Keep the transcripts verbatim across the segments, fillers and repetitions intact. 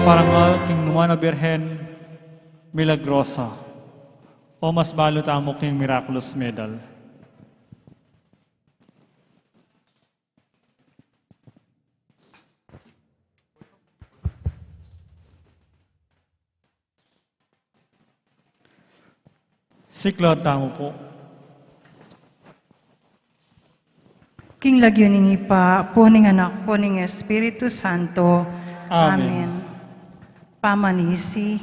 Parangal king Nuan a Birhen Milagrosa. O mas balu tamu king Miraculous Medal. Siklaud tamu pu. King lagyu ning Ibpa, ampon ning Anak, ampon ning Espiritu Santo. Amen. Amen. Pamanisi.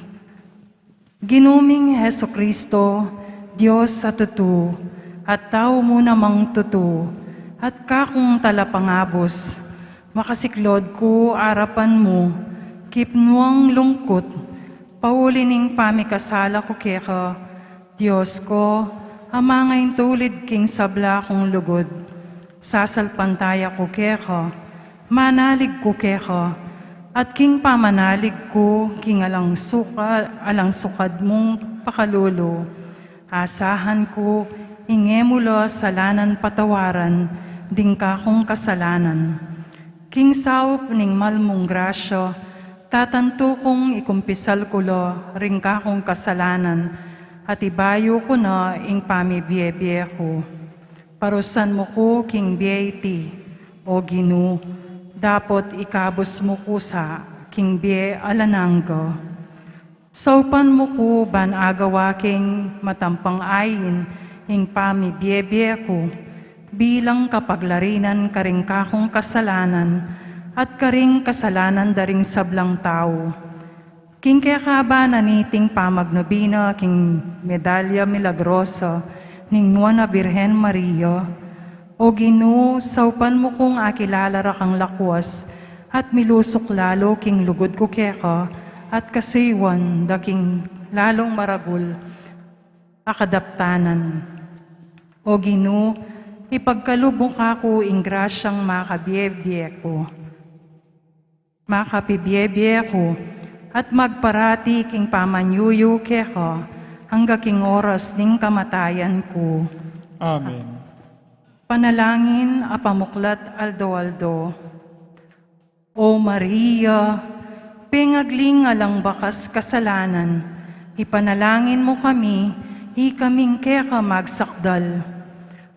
Ginu ming Jesucristo, Dios a tutu, at tau mu namang tutu, at kakung talapangabus, makasiklaud ku arapan mu, kipnuang lungkut, pauli ning pamikasala ku keka, Dios ko, a mangaintulid king sabla kung lugud. Sasalpantaya ku keka, manalig ku keka, at king pamanalig ku king alang suka-, alang sukad mung pakalulu. Asahan ku, ing e mu la salanan patawaran ding kakung kasalanan. King saup ning mal mung grasya, tatantu kung ikumpisal ku la ring kakung kasalanan, at ibayu ku na ing pamibie-bie ku. Parusan mu ku king bie iti, O Ginu, dapot ikabus mu ku sa king bie alang angga. Saupan mu ku ban agawa king matampang ain ing pamibie-bie ku, bilang kapaglarinan karing kakung kasalanan at karing kasalanan da ring sablang tau. King kekaba na niting pamagnobina king Medalla Milagrosa ning Nuan a Birhen Maria, O Ginu, saupan mu kung akilala ra kang lakwas, at milusuk lalu king lugud ku keka, at kasuyuan da king lalung maragul a kadaptanan. O Ginu, ipagkalub mu kaku ing grasyang makabie-bie ku. Makapibie-bie ku, at magparati king pamanyuyu keka, angga king oras ning kamatayan ku. Amen. Panalangin a pamuklat aldo-aldo. O Maria, pengagling alang bakas kasalanan, ipanalangin mu kami, ikaming keka magsakdal.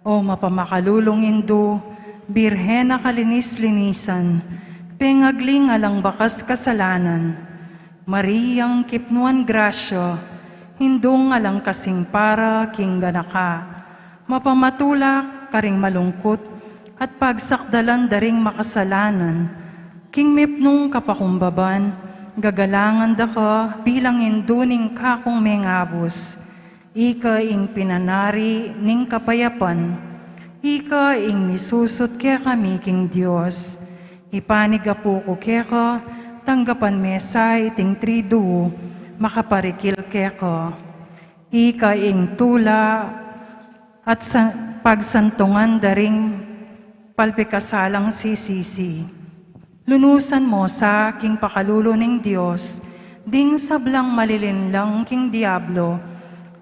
O mapamakalulung Indu, Birhen a kalinis-linisan, pengagling alang bakas kasalanan, Mariang kipnuan grasya, Indung alang kasing para king ganaka, mapamatula karing malungkut at pagsakdalan da ring makasalanan, king mipnung kapakumbaban, gagalangan da ka bilang Indu ning kakung mengabus. Ika ing pinanari ning kapayapan, ika ing misusut kekami king Dios. Ipanigapu ku keka, tanggapan me sa iting tridu, makaparikil keka. Ika ing tula at sa-, pagsantungan da ring palpikasalang sisisi. Lunusan mo sa king pakalulu ning Dios, ding sablang malilinlang king Diablo,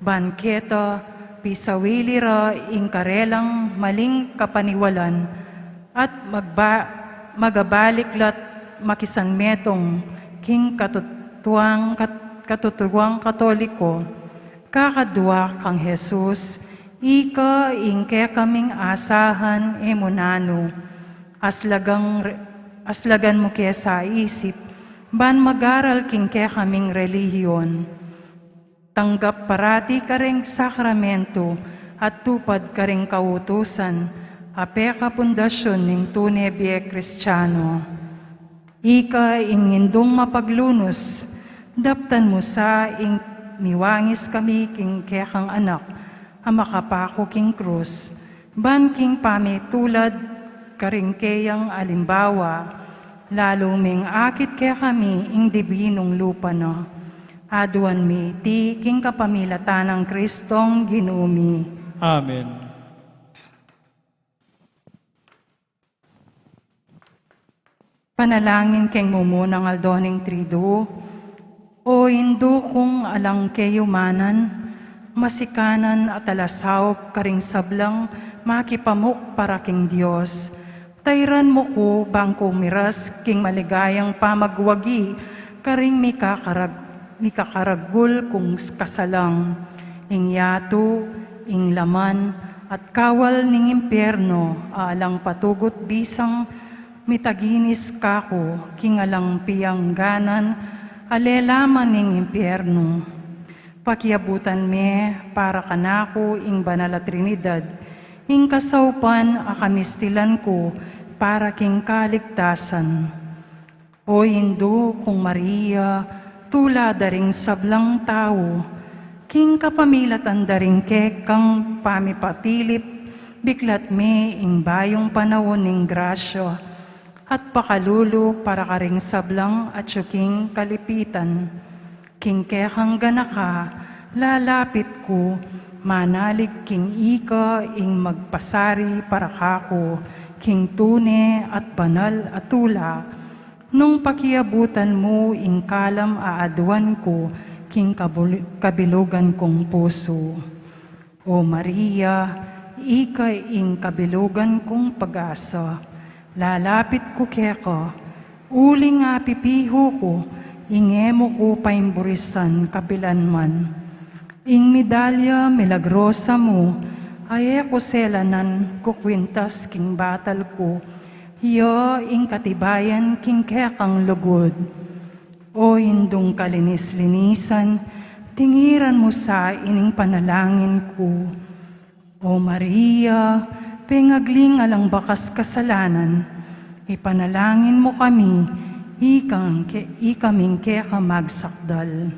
ban keta pisawili ra ing karelang maling kapaniwalan, at magba-, magabalik la't makisanmetung king katutuang kat-, katutuang Katoliko, kakadua kang Jesus, ika ing kekaming asahan e mu nanu, aslagang re-, aslagan mu ke sa isip, ban mag-aral king kekaming relihiyon. Tanggap parati karing sakramento at tupad karing kautusan a pekapundasyon ning tune bie Kristiano. Ika ing Indung mapaglunus, daptan mu sa ing miwangis kami king kekang Anak a makapaku king krus, ban king pamitulad karing keyang alimbawa, lalu ming akit kekami ing dibinung lupa na. Aduan mi iti king kapamilatan nang Kristong Ginu mi. Amen. Panalangin king mumunang aldo ning Triduo. O Indu kung alang keyumanan, masikanan at alasaup karing sablang makipamuk para king Dios. Tairan mu ku bang ku miras king maligayang pamagwagi Karing mikakarag-, mikakaragul kung kasalang, ing yatu, ing laman, at kawal ning impiernu, alang patugut bisang mitaginis kaku, king alang piangganan, ale laman ning impiernu. Pakiabutan me para kanaku ing Banal a Trinidad, ing kasaupan a kamistilan ku para king kaligtasan. O Indu kung Maria, tula da ring sablang tau, king kapamilatan da ring kekang pamipatilip, biklat me ing bayung panaun ning grasya, at pakalulu para karing sablang atyu king kalipitan. King kekang ganaka, lalapit ku, manalig king ika ing magpasari para kaku, king tune at banal a tula, nung pakiabutan mu ing kalam a aduan ku, king kabul-, kabilugan kung pusu. O Maria, ika ing kabilugan kung pag-asa. Lalapit ku keka, uling apipihu ku, ing e mu ku paimburisan kapilanman. Ing medalya milagrosa mu, a e ku selanan kukwintas king batal ku, iya ing katibayan king kekang lugud. O Indung kalinis-linisan, tingiran mu sa ining panalangin ku. O Maria, pengagling alang bakas kasalanan, ipanalangin mu kami, ikang ke-, ikaming keka magsakdal.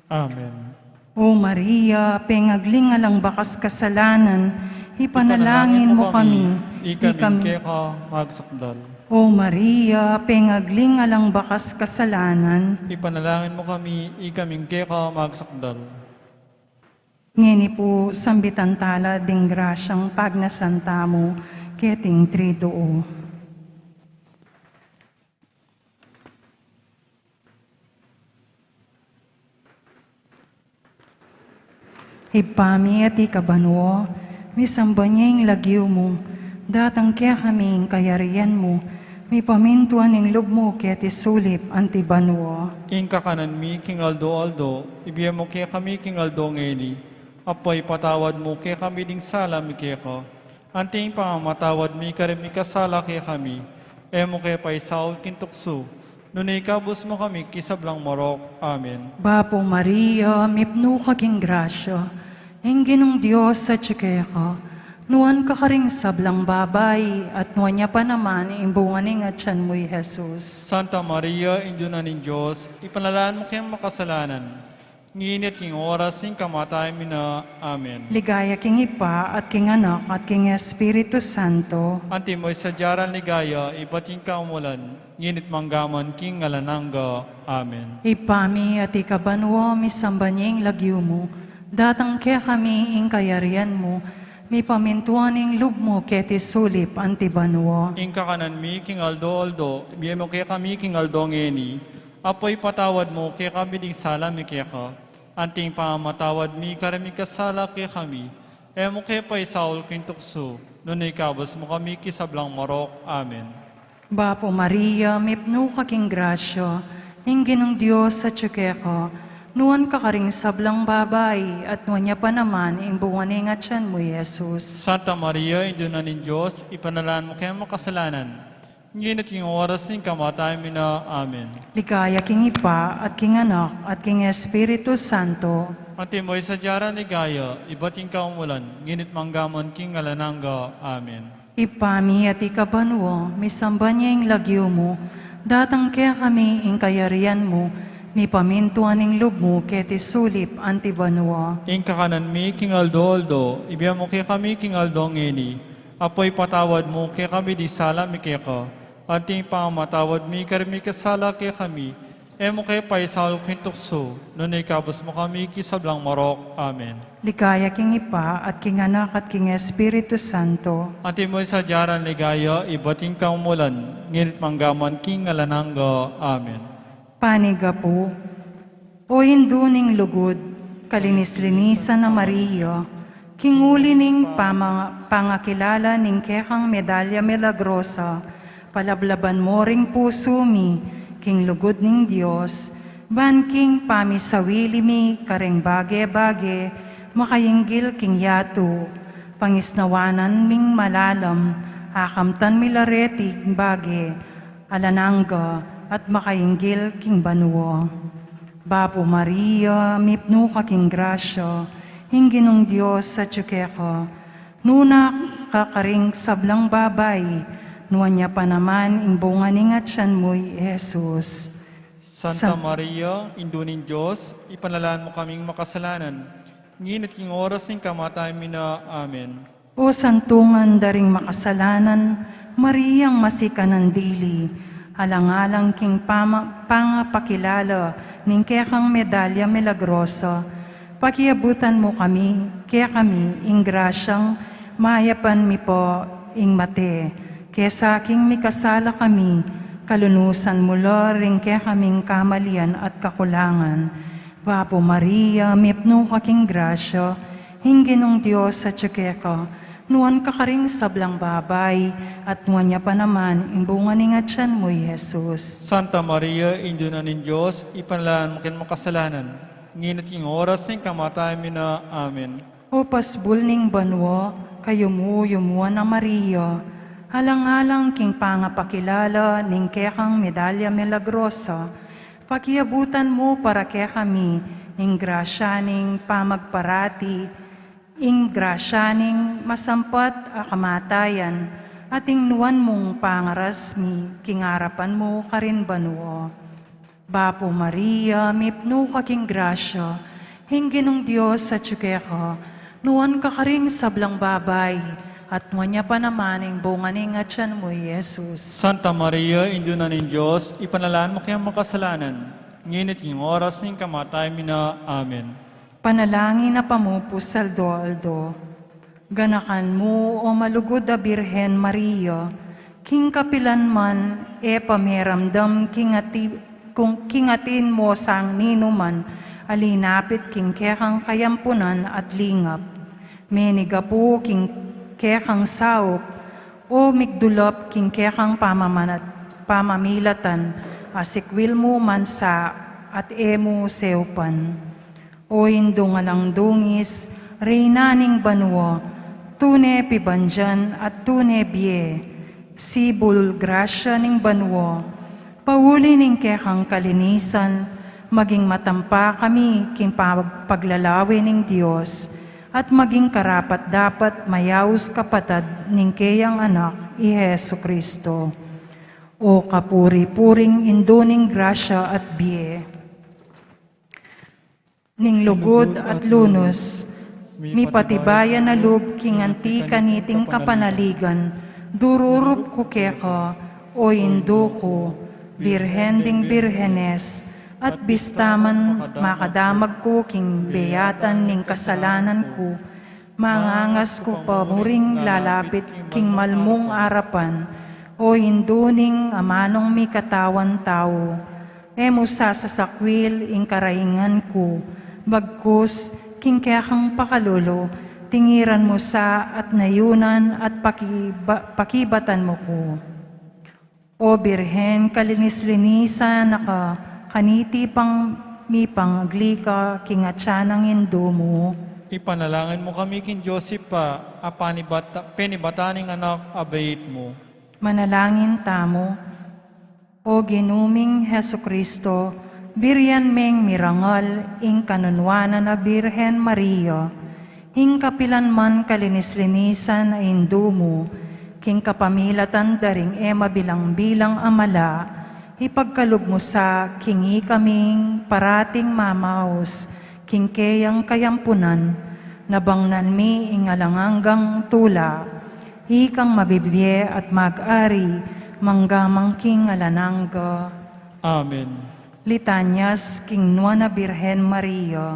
Amen. O Maria, pengagling alang bakas kasalanan, ipanalangin mu kami, ikaming keka magsakdal. O Maria, pengagling alang bakas kasalanan, ipanalangin mu kami, ikaming keka magsakdal. Ngeni pu, sambitan tala ding grasyang pagnasan tamu keting Triduo. Ibpa mi atiu ka banua, misamban ya ing lagyu mu, datang kekami ing kayarian mu, mipamintuan ing lub mu keti sulip anti banua. Ing kakanan mi king aldo-aldo, ibie mu kekami king aldo ngeni, ampon ipatawad mu kekami ding sala mi keka, anti ing pamamatawad mi karing mikasala kekami. E mu ke paisaul king tuksu, nune ikabus mu kami king sablang marok. Amen. Bapu Maria, mipnu ka king grasya, ing Ginung Dios atyu keka, nuan ka karing sablang babai, at nuan ya pa naman ing bunga ning atian mu, i Jesus. Santa Maria, Indu na ning Dios, ipanalangin mu kaming makasalanan, ngeni at king oras ning kamatayan mi na. Amen. Ligaya king Ibpa, at king Anak, at king Espiritu Santo. Antimo ing sadya rang ligaya, ibat king kamumulan, ngeni at manggaman king alang angga. Amen. Ibpa mi, atiu ka banua, misamban ya ing lagyu mu, datang kekami ing kayarian mu, mipamintuan ing lub mu keti sulip anti banua. Ing kakanan mi king aldo-aldo, ibie mu kekami king aldo ngeni, ampon ipatawad mu kekami ding sala mi keka, anti ing pamamatawad mi karing mikasala kekami. E mu ke paisaul king tuksu, nune ikabus mu kami king sablang marok. Amen. Bapu Maria, mipnu ka king grasya, ing Ginung Dios atyu keka, nuan ka karing sablang babai, at nuan ya pa naman ing bunga ning atian mu, i Jesus. Santa Maria, Indu na ning Dios, ipanalangin mu kaming makasalanan, ngeni at king oras ning kamatayan mi na. Amen. Ligaya king Ibpa, at king Anak, at king Espiritu Santo. Antimo ing sadya rang ligaya, ibat king kamumulan, ngeni at manggaman king alang angga. Amen. Ibpa mi, atiu ka banua, misamban ya ing lagyu mu, datang kekami ing kayarian mu, mipamintuan ing lub mu keti sulip anti banua. Ing kakanan mi king aldo-aldo, ibie mu kekami king aldo ngeni, ampon ipatawad mu kekami ding sala mi keka, anti ing pamamatawad mi karing mikasala kekami. E mu ke paisaul king tuksu, nune ikabus mu kami king sablang marok. Amen. Ligaya king Ibpa, at king Anak, at king Espiritu Santo. Antimo ing sadya rang ligaya, ibat king kamumulan, ngeni at manggaman king alang angga. Amen. Panigapu. O Indu ning lugud, kalinis-linisan a Maria, king uli ning pama-, pangakilala ning kekang medalya milagrosa, palablaban mo ring pusu mi, king lugud ning Dios, ban king pamisawili mi kareng bage-bage, makainggil king yatu, pangisnawanan ming malalam, akamtan mi la reting bage, alang angga, at makainggil king banua. Bapu Maria, mipnu ka king grasya, ing Ginung Dios atyu keka, nuan ka karing sablang babai, nuan ya pa naman ing bunga ning atyan mu, i Jesus. Santa San- Maria, Indu ning Dios, ipanalangin mu kaming makasalanan, ngeni at king oras ning kamatayan mi na. Amen. O santungan da ring makasalanan, Mariang masikan a dili, alang-alang king pama-, pangapakilala ning kekang medalya milagrosa, pakiabutan mu kami, kekami, ing grasyang mayapan mi pa ing mate, kesa king mikasala kami, kalunusan mu la ring kekaming kamalian at kakulangan. Bapu Maria, mipnu ka king grasya, ing Ginung Dios atyu keka, nuan ka karing sablang babai, at nuan ya pa naman ing bunga ning atyan mu, i Jesus. Santa Maria, Indu na ning Dios, ipanalangin mu kaming makasalanan, ngeni at king oras ning kamatayan mi na. Amen. O pasbul ning banua, kayumu-yumuan a Maria, alang-alang king pangapakilala ning kekang medalya milagrosa, pakiabutan mu para kekami ing grasya ning pamagparati, ing grasya ning masampat a kamatayan, at ing nuan mung pangaras mi king arapan mu karin banua. Bapu Maria, mipnu ka king grasya, ing Ginung Dios atyu keka, nuan ka karing sablang babai, at nuan ya pa naman ing bunga ning atyan mu, i Jesus. Santa Maria, Indu na ning Dios, ipanalangin mu kaming makasalanan, ngeni at king oras ning kamatayan mi na. Amen. Panalangin a pamupus aldo-aldo. Ganakan mu, o malugud a Birhen Maria, king kapilan man e pa meramdam king ati-, kung king atin mu sang ninuman a linapit king kekang kayampunan at lingap. Menigapu king kekang saup, o migdulap king kekang pamamanat-, pamamilatan, asikwil mu man sa at e mu seupan. O Indung alang dungis, Reyna ning banua, tune pibandian at tune bie, sibul grasya ning banua, pauli ning kekang kalinisan, maging matampa kami king pag-, paglalawe ning Dios, at maging karapat-dapat mayaus kapatad ning keyang Anak, i Jesucristo. O kapuri-puring Indu ning grasya at bie, ning lugud at lunus, mipatibay a lub king anti kaniting kapanaligan, dururup ku keka, o Indu ku, Birhen ding birhenes, at bista man makadamag ku king beyatan ning kasalanan ku, mangangas ku pa muring lalapit king malmung arapan, o Indu ning amanung mikatawan tau. E mu sa sasakwil ing karaingan ku, bagkus king kekang pakalulu, tingiran mu sa at nayunan at pakiba-, pakibatan mu ku. O Birhen, kalinis-linisan na ka, kaniti pang mipangagli ka king atyan nang Indu mu. Ipanalangin mu kami king Dios Ibpa, a panibata-, penibatan ning Anak a bait mu. Manalangin tamu. O Ginu ming Jesucristo, birian meng mirangal ing kanunuanan a Birhen Maria, ing kapilan man kalinis-linisan a Indu mu, king kapamilatan da ring e mabilang-bilang a mala, ipagkalub mu sa king ikaming parating mamaus king keyang kayampunan, nabangnan mi ing alang anggang tula, ikang mabibie at mag-ari, mangga man king alang angga. Amen. Litanyas king Nuan a Birhen Maria.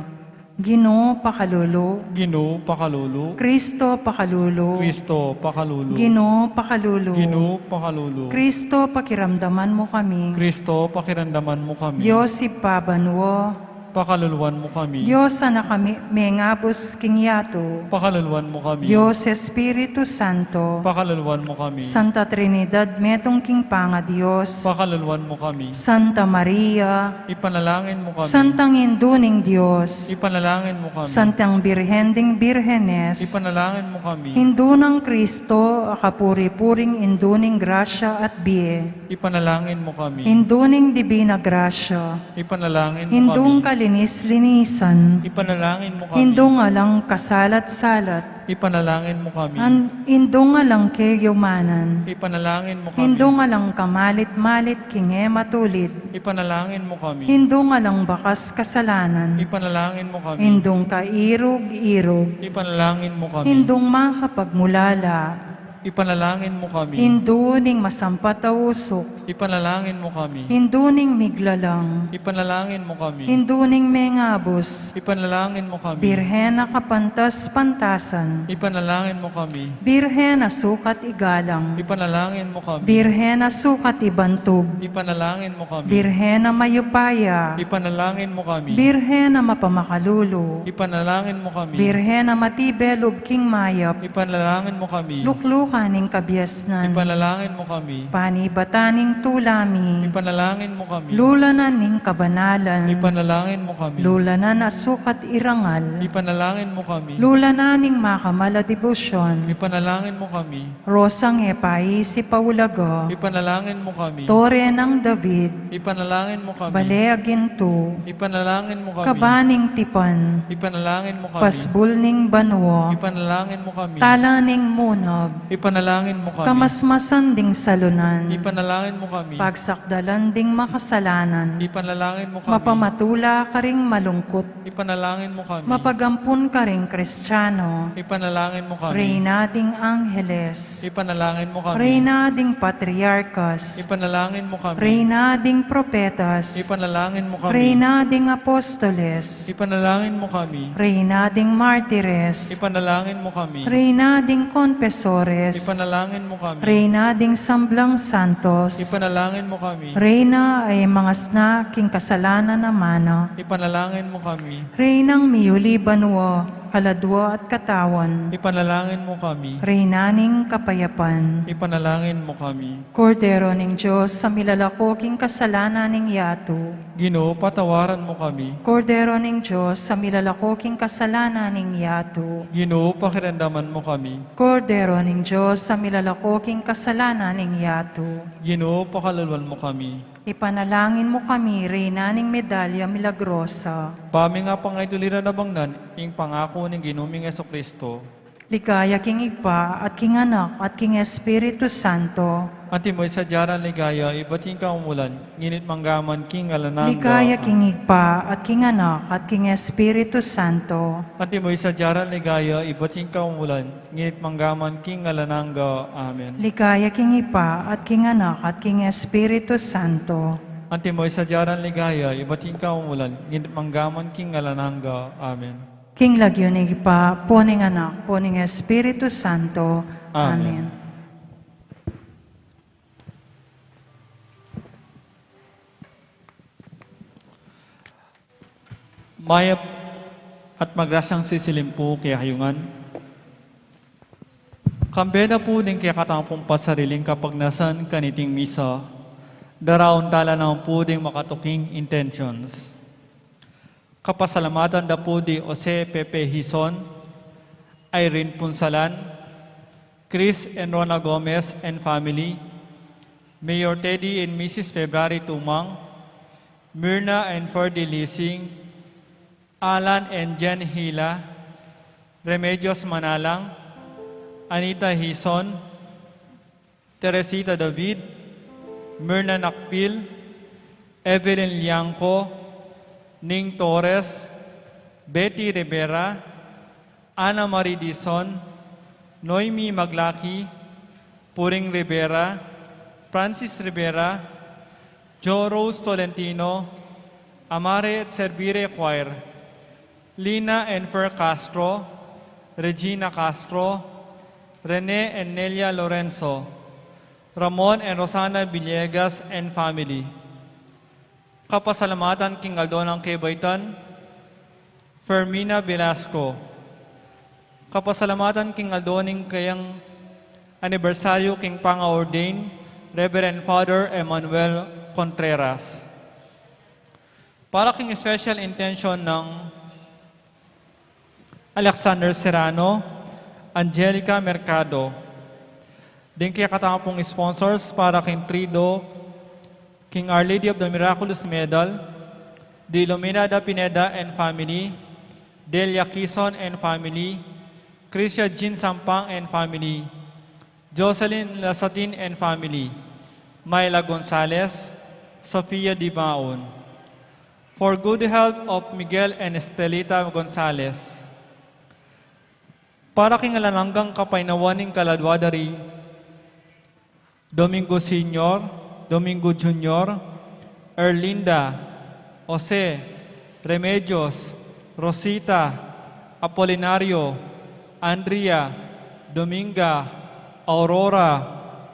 Ginu, pakalulu. Ginu, pakalulu. Kristo, pakalulu. Kristo, pakalulu. Ginu, pakalulu. Ginu, pakalulu. Kristo, pakiramdaman mu kami. Kristo, pakiramdaman mu kami. Dios Ibpa banua, Pakaluluan mu kami. Dios Anak a mengabus king yatu. Pakaluluan mu kami. Dios Espiritu Santo. Pakaluluan mu kami. Santa Trinidad metung king pangaDios. Pakaluluan mu kami. Santa Maria. Ipanalangin mu kami. Santang Indu ning Dios. Ipanalangin mu kami. Santang Birhen ding Birhenes. Ipanalangin mu kami. Indu nang Kristo, a kapuri-puring Indu ning grasya at bie. Ipanalangin mu kami. Indu ning Dibina Grasya. Ipanalangin mu Indung kami. Kalinis-linisan. Ipanalangin mu kami. Indung alang kasalat-salat. Ipanalangin mu kami. An-, indung alang kayumanan. Ipanalangin mu kami. Indung alang kamalit-malit king e matulid. Ipanalangin mu kami. Indung alang bakas kasalanan. Ipanalangin mu kami. Indung kairug-irug. Ipanalangin mu kami. Indung makapagmulala. Ipanalangin mu kami. Indu ning masampat a usuk. Ipanalangin mu kami. Indu ning miglalang. Ipanalangin mu kami. Indu ning mengabus. Ipanalangin mu kami. Birhen a kapantas-pantasan. Ipanalangin mu kami. Birhen a sukat igalang. Ipanalangin mu kami. Birhen a sukat ibantug. Ipanalangin mu kami. Birhen a mayupaya. Ipanalangin mu kami. Birhen a mapamakalulu. Ipanalangin mu kami. Birhen a matibe lub king mayap. Ipanalangin mu kami. Luklukan ning kabiasnan. Ipanalangin mu kami. Panibatan ning tula mi. Ipanalangin mu kami. Lulanan ning kabanalan. Ipanalangin mu kami. Lulanan a sukat irangal. Ipanalangin mu kami. Lulanan ning makamal a debosyon. Ipanalangin mu kami. Rosang e paisip a ulaga. Ipanalangin mu kami. Tore nang David. Ipanalangin mu kami. Bale a gintu. Ipanalangin mu kami. Kaba ning tipan. Ipanalangin mu kami. Pasbul ning banua. Ipanalangin mu kami. Tala ning munag. Ipanalangin mu kami. Kamasmasan ding salunan. Ipanalangin mu kami. Pagsakdalan ding makasalanan. Ipanalangin mu kami. Mapamatula karing malungkut. Ipanalangin mu kami. Mapagampun karing Kristiano. Ipanalangin mu kami. Reyna ding Angeles. Ipanalangin mu kami. Reyna ding Patriarkas. Ipanalangin mu kami. Reyna ding Propetas. Ipanalangin mu kami. Reyna ding Apostoles. Ipanalangin mu kami. Reyna ding Martires. Ipanalangin mu kami. Reyna ding Konpesores. Ipanalangin mu kami. Reyna ding Samblang Santos. Ipanalangin mu kami. Reyna a e mangasna king kasalanan a mana. Ipanalangin mu kami. Reynang miyuli banua, kaladua at katawan. Ipanalangin mu kami. Reyna ning kapayapan. Ipanalangin mu kami. Kordero ning Dios a milalako king kasalanan ning yatu. Ginu, patawaran mu kami. Kordero ning Dios a milalako king kasalanan ning yatu. Ginu, pakiramdaman mu kami. Kordero ning Dios a milalako king kasalanan ning yatu. Ginu, pakaluluan mu kami. Ipanalangin mu kami, Reyna ning Medalya Milagrosa. Ba mi ngang pangaiduliran a bangnan ing pangaku ning Ginu ming Jesucristo. Ligaya king Ibpa, at king Anak, at king Espiritu Santo. Antimo ing sadya rang ligaya, ibat king kamumulan, ngeni at mangga man king alang angga. Ligaya king Ibpa, at king Anak, at king Espiritu Santo. Antimo ing sadya rang ligaya, ibat king kamumulan, ngeni at mangga man king alang angga. Amen. Ligaya king Ibpa, at king Anak, at king Espiritu Santo. Antimo ing sadya rang ligaya, ibat king kamumulan, ngeni at mangga man king alang angga. Amen. King lagyu ning Ibpa, ampo ning Anak, ampo ning Espiritu Santo. Amen. Amen. Mayap at magrasyang sisilim pu kekayu ngan. Kambe na pu ning kekatamung pasariling kapagnasan kaniting misa, daraun tala naman pu ding makatuking intentions. Kapasalamatan da pu di Jose Pepe Hizon, Irene Punsalan, Chris and Rona Gomez and family, Mayor Teddy and Missus February Tumang, Myrna and Ferdy Lising, Alan and Jen Hila, Remedios Manalang, Anita Hizon, Teresita David, Myrna Nakpil, Evelyn Liangco, Ning Torres, Betty Rivera, Ana Marie Dizon, Noemi Maglaki, Puring Rivera, Francis Rivera, Jo Rose Tolentino, Amare et Servire Choir, Lina and Fer Castro, Regina Castro, Rene and Nelia Lorenzo, Ramon and Rosana Villegas and family. Kapasalamatan king aldo nang kebaitan, Fermina Velasco. Kapasalamatan king aldo ning kayang anibersaryu king panga-ordain, Reverend Father Emmanuel Contreras. Para king special intention nang Alexander Serrano, Angelica Mercado. Ding kekatamu pung sponsors para king Trido, king Our Lady of the Miraculous Medal, Diluminada Pineda and family, Delia Kison and family, Crisia Jean Sampang and family, Jocelyn Lasatin and family, Myla Gonzalez, Sofia Dimaon. For good health of Miguel and Estelita Gonzalez. Para king alang anggang kapaynawan ning kaladwa da ri Domingo Senior, Domingo Junior, Erlinda, Jose, Remedios, Rosita, Apolinario, Andrea, Dominga, Aurora,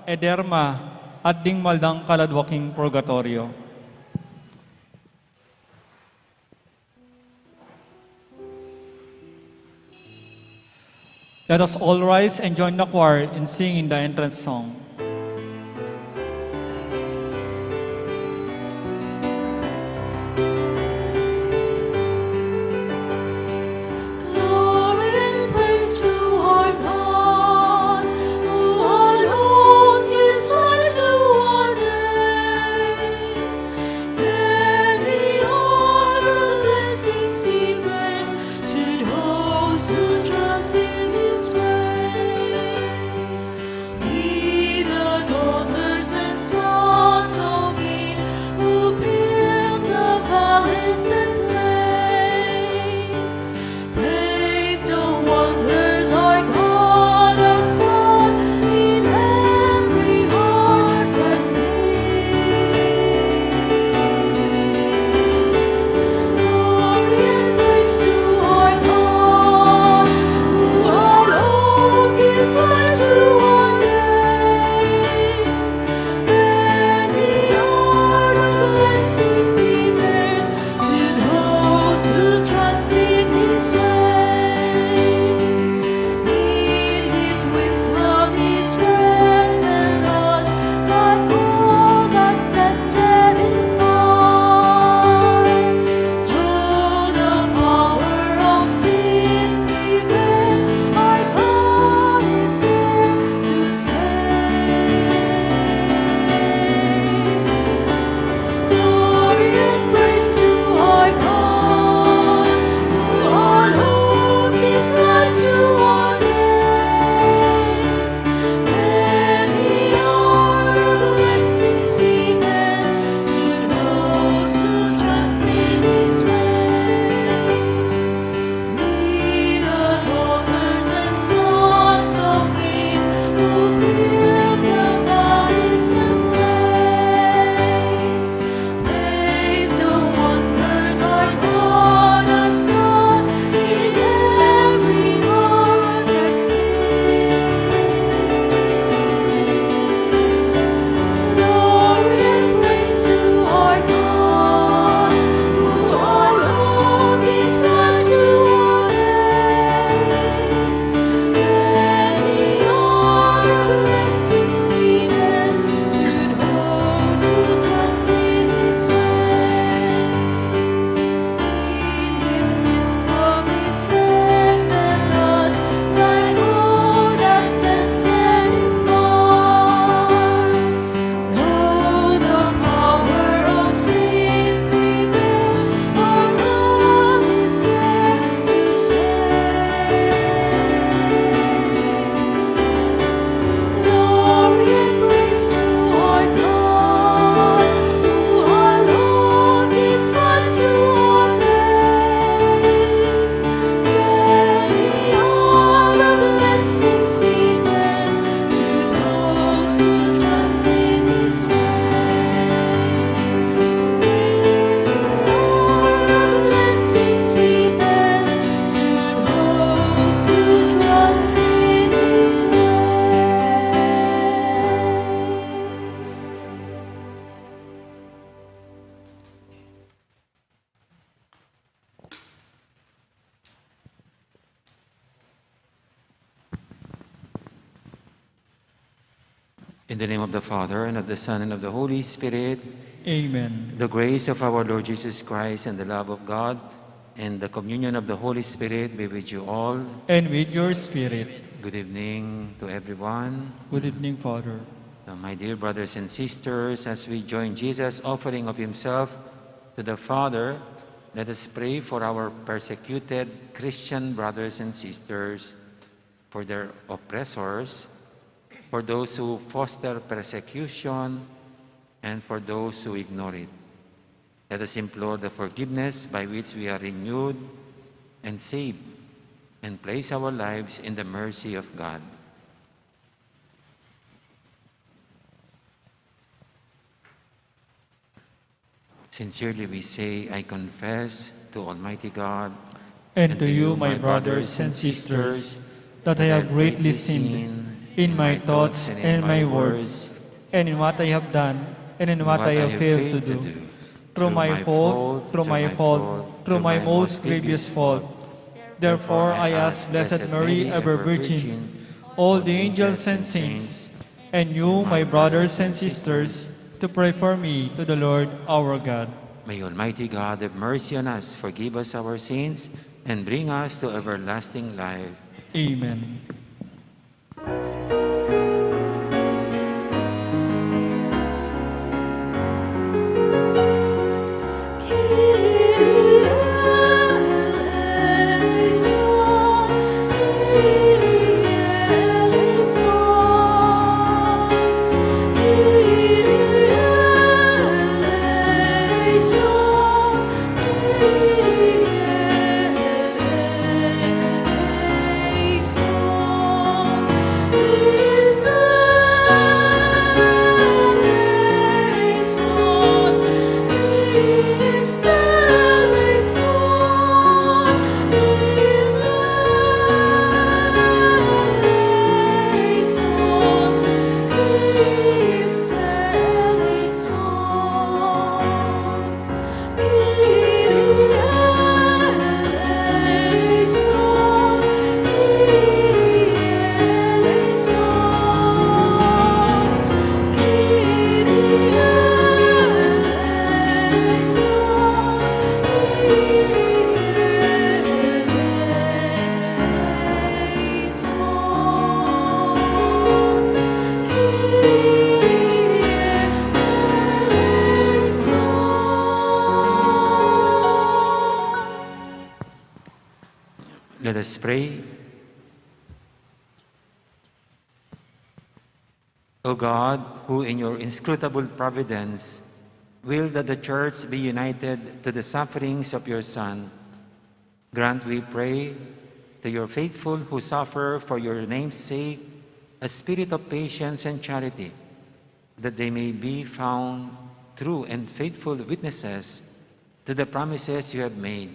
Ederma, at ding maldang kaladwa king purgatoryo. Let us all rise and join the choir in singing the entrance song. Glory and praise to our God, who alone gives life to our days. Many are the blessings he bears to those who trust in his ways. He In the name of the Father, and of the Son, and of the Holy Spirit. Amen. The grace of our Lord Jesus Christ, and the love of God, and the communion of the Holy Spirit be with you all. And with your spirit. Good evening to everyone. Good evening, Father. So, my dear brothers and sisters, as we join Jesus' offering of himself to the Father, let us pray for our persecuted Christian brothers and sisters, for their oppressors, for those who foster persecution, and for those who ignore it. Let us implore the forgiveness by which we are renewed and saved, and place our lives in the mercy of God. Sincerely we say, I confess to Almighty God and to you, my brothers and sisters, that I have greatly sinned in my thoughts and in my words, and in what I have done and in what I have failed to do. Through my fault, through my fault, through my most grievous fault. Therefore, I ask Blessed Mary, ever Virgin, all the angels and saints, and you, my brothers and sisters, to pray for me to the Lord our God. May Almighty God have mercy on us, forgive us our sins, and bring us to everlasting life. Amen. Let us pray. O God, who in your inscrutable providence will that the Church be united to the sufferings of your Son, grant, we pray, to your faithful who suffer for your name's sake a spirit of patience and charity, that they may be found true and faithful witnesses to the promises you have made.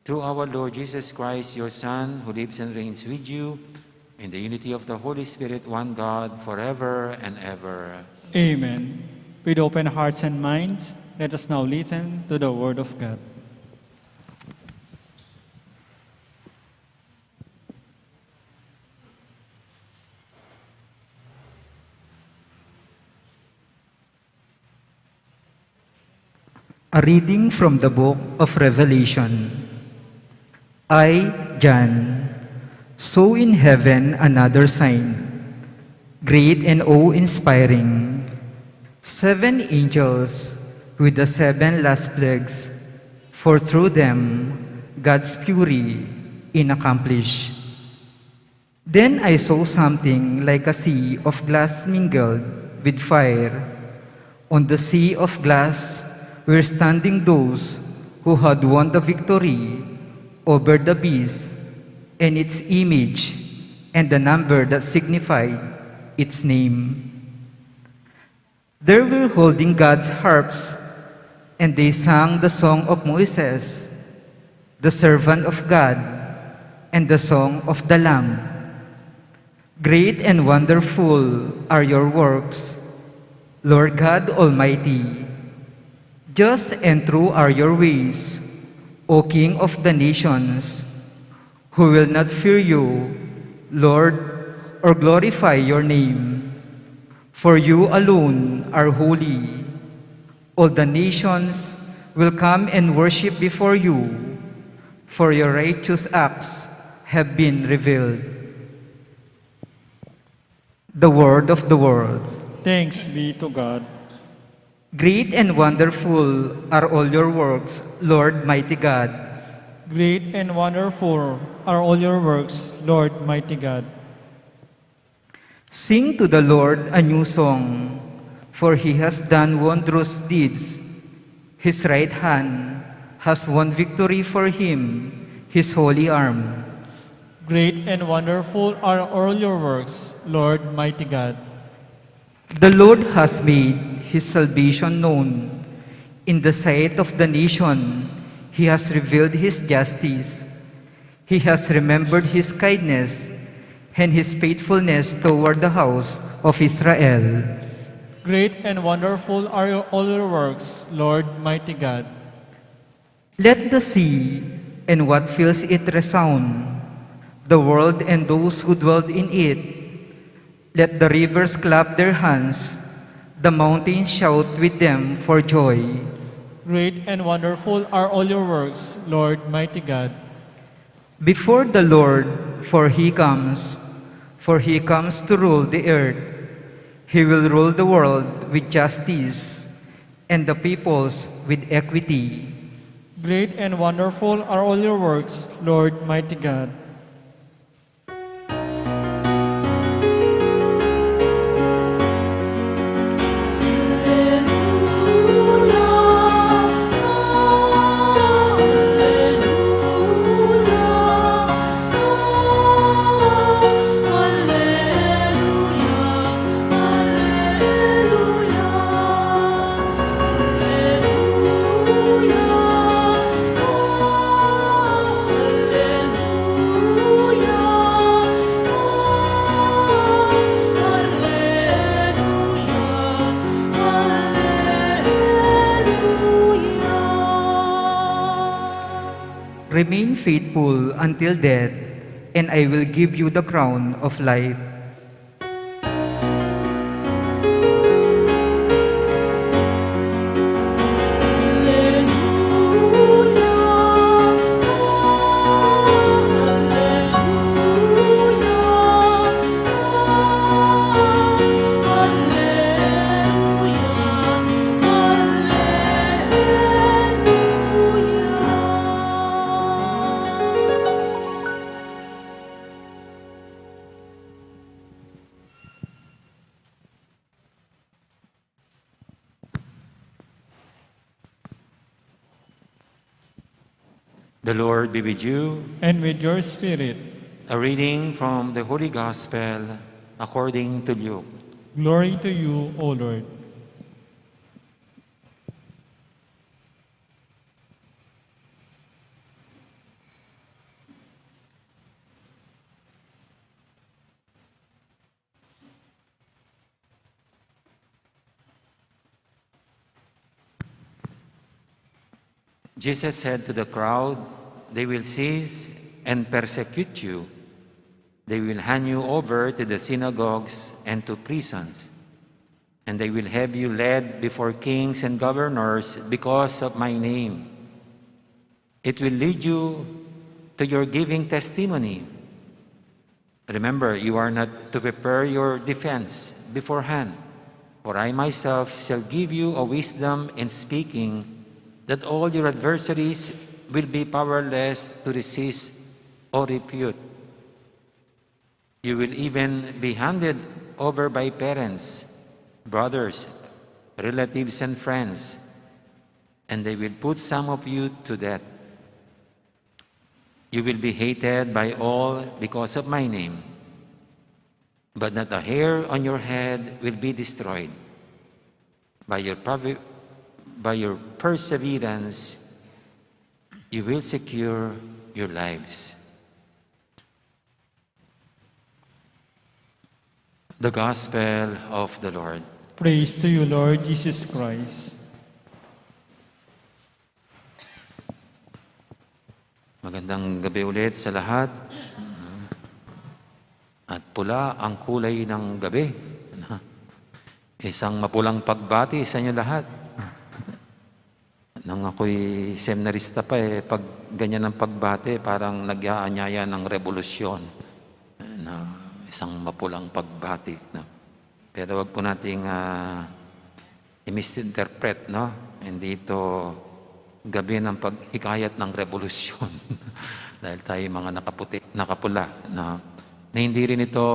Through our Lord Jesus Christ, your Son, who lives and reigns with you in the unity of the Holy Spirit, one God, forever and ever. Amen. With open hearts and minds, let us now listen to the word of God. A reading from the book of Revelation. I, John, saw in heaven another sign, great and awe-inspiring, seven angels with the seven last plagues, for through them God's fury is accomplished. Then I saw something like a sea of glass mingled with fire. On the sea of glass were standing those who had won the victory over the beast and its image and the number that signified its name. They were holding God's harps, and they sang the song of Moses, the servant of God, and the song of the Lamb. Great and wonderful are your works, Lord God Almighty. Just and true are your ways, O King of the nations. Who will not fear you, Lord, or glorify your name? For you alone are holy. All the nations will come and worship before you, for your righteous acts have been revealed. The word of the world. Thanks be to God. Great and wonderful are all your works, Lord mighty God. Great and wonderful are all your works, Lord mighty God. Sing to the Lord a new song, for he has done wondrous deeds. His right hand has won victory for him, his holy arm. Great and wonderful are all your works, Lord mighty God. The Lord has made his salvation known. In the sight of the nation, he has revealed his justice. He has remembered his kindness and his faithfulness toward the house of Israel. Great and wonderful are your, all your works, Lord mighty God. Let the sea and what fills it resound, the world and those who dwell in it. Let the rivers clap their hands, the mountains shout with them for joy. Great and wonderful are all your works, Lord mighty God. Before the Lord, for he comes, for he comes to rule the earth. He will rule the world with justice, and the peoples with equity. Great and wonderful are all your works, Lord mighty God. Remain faithful until death, and I will give you the crown of life. The Lord be with you. And with your spirit. A reading from the Holy Gospel according to Luke. Glory to you, O Lord. Jesus said to the crowd, "They will seize and persecute you. They will hand you over to the synagogues and to prisons, and they will have you led before kings and governors because of my name. It will lead you to your giving testimony. Remember, you are not to prepare your defense beforehand, for I myself shall give you a wisdom in speaking that all your adversaries will be powerless to resist or refute. You will even be handed over by parents, brothers, relatives, and friends, and they will put some of you to death. You will be hated by all because of my name, but not a hair on your head will be destroyed. By your, perve- by your perseverance, you will secure your lives." The Gospel of the Lord. Praise to you, Lord Jesus Christ. Magandang gabi ulit sa lahat. At pula ang kulay ng gabi. Isang mapulang pagbati sa inyo lahat. Nung ako'y seminarista pa, eh, pag ganyan ang pagbati, parang nag-aanyaya ng rebolusyon. Na isang mapulang pagbati, no? Pero wag po nating, ah, i-misinterpret, no? Hindi ito gabi ng paghikayat ng rebolusyon. Dahil tayo mga nakaputi, nakapula, no? Na hindi rin ito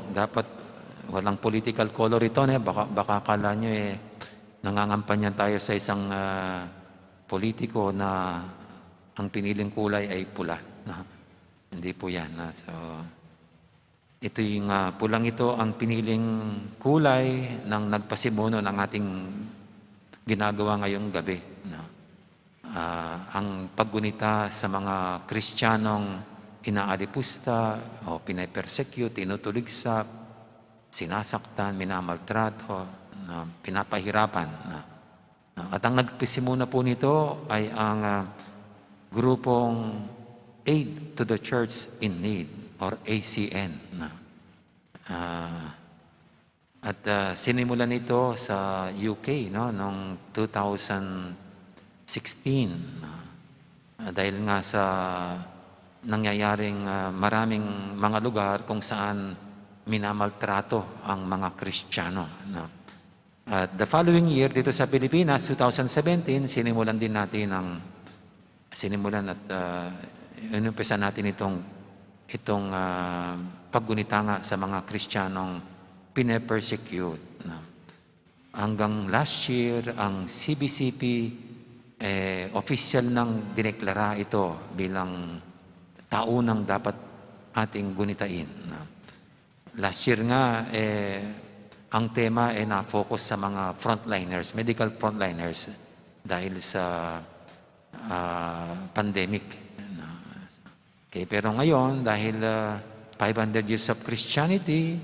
dapat, walang political color ito, ne? Baka, baka akala nyo, eh, nangangampanya tayo sa isang, ah, politiko na ang piniling kulay ay pula, no? Hindi po yan, no? So, ito yung, ah, pulang ito ang piniling kulay ng nagpasimuno ng ating ginagawa ngayong gabi, no? Ah, ang paggunita sa mga Kristiyanong inaalipusta o pinapersecute, tinutuligsa, sinasaktan, minamaltrato, no? Pinapahirapan, no? No? At ang nagpisimuna po nito ay ang, ah, grupong Aid to the Church in Need or A C N, no? Ah, at, ah, sinimulan ito sa U K, no, noong two thousand sixteen, no? Ah, dahil nga sa nangyayaring, ah, maraming mga lugar kung saan minamaltrato ang mga Kristiyano, no? At the following year, dito sa Pilipinas, two thousand seventeen, sinimulan din natin ang, sinimulan at, ah, inumpisa natin itong, itong, ah, paggunita nga sa mga Kristiyanong pine-persecute, no? Hanggang last year, ang C B C P, eh, official nang dineklara ito bilang taunang dapat ating gunitain, no? Last year nga, eh, ang tema, eh, na-focus sa mga frontliners, medical frontliners, dahil sa, ah, pandemic, no? Okay, pero ngayon, dahil, ah, five hundred years of Christianity,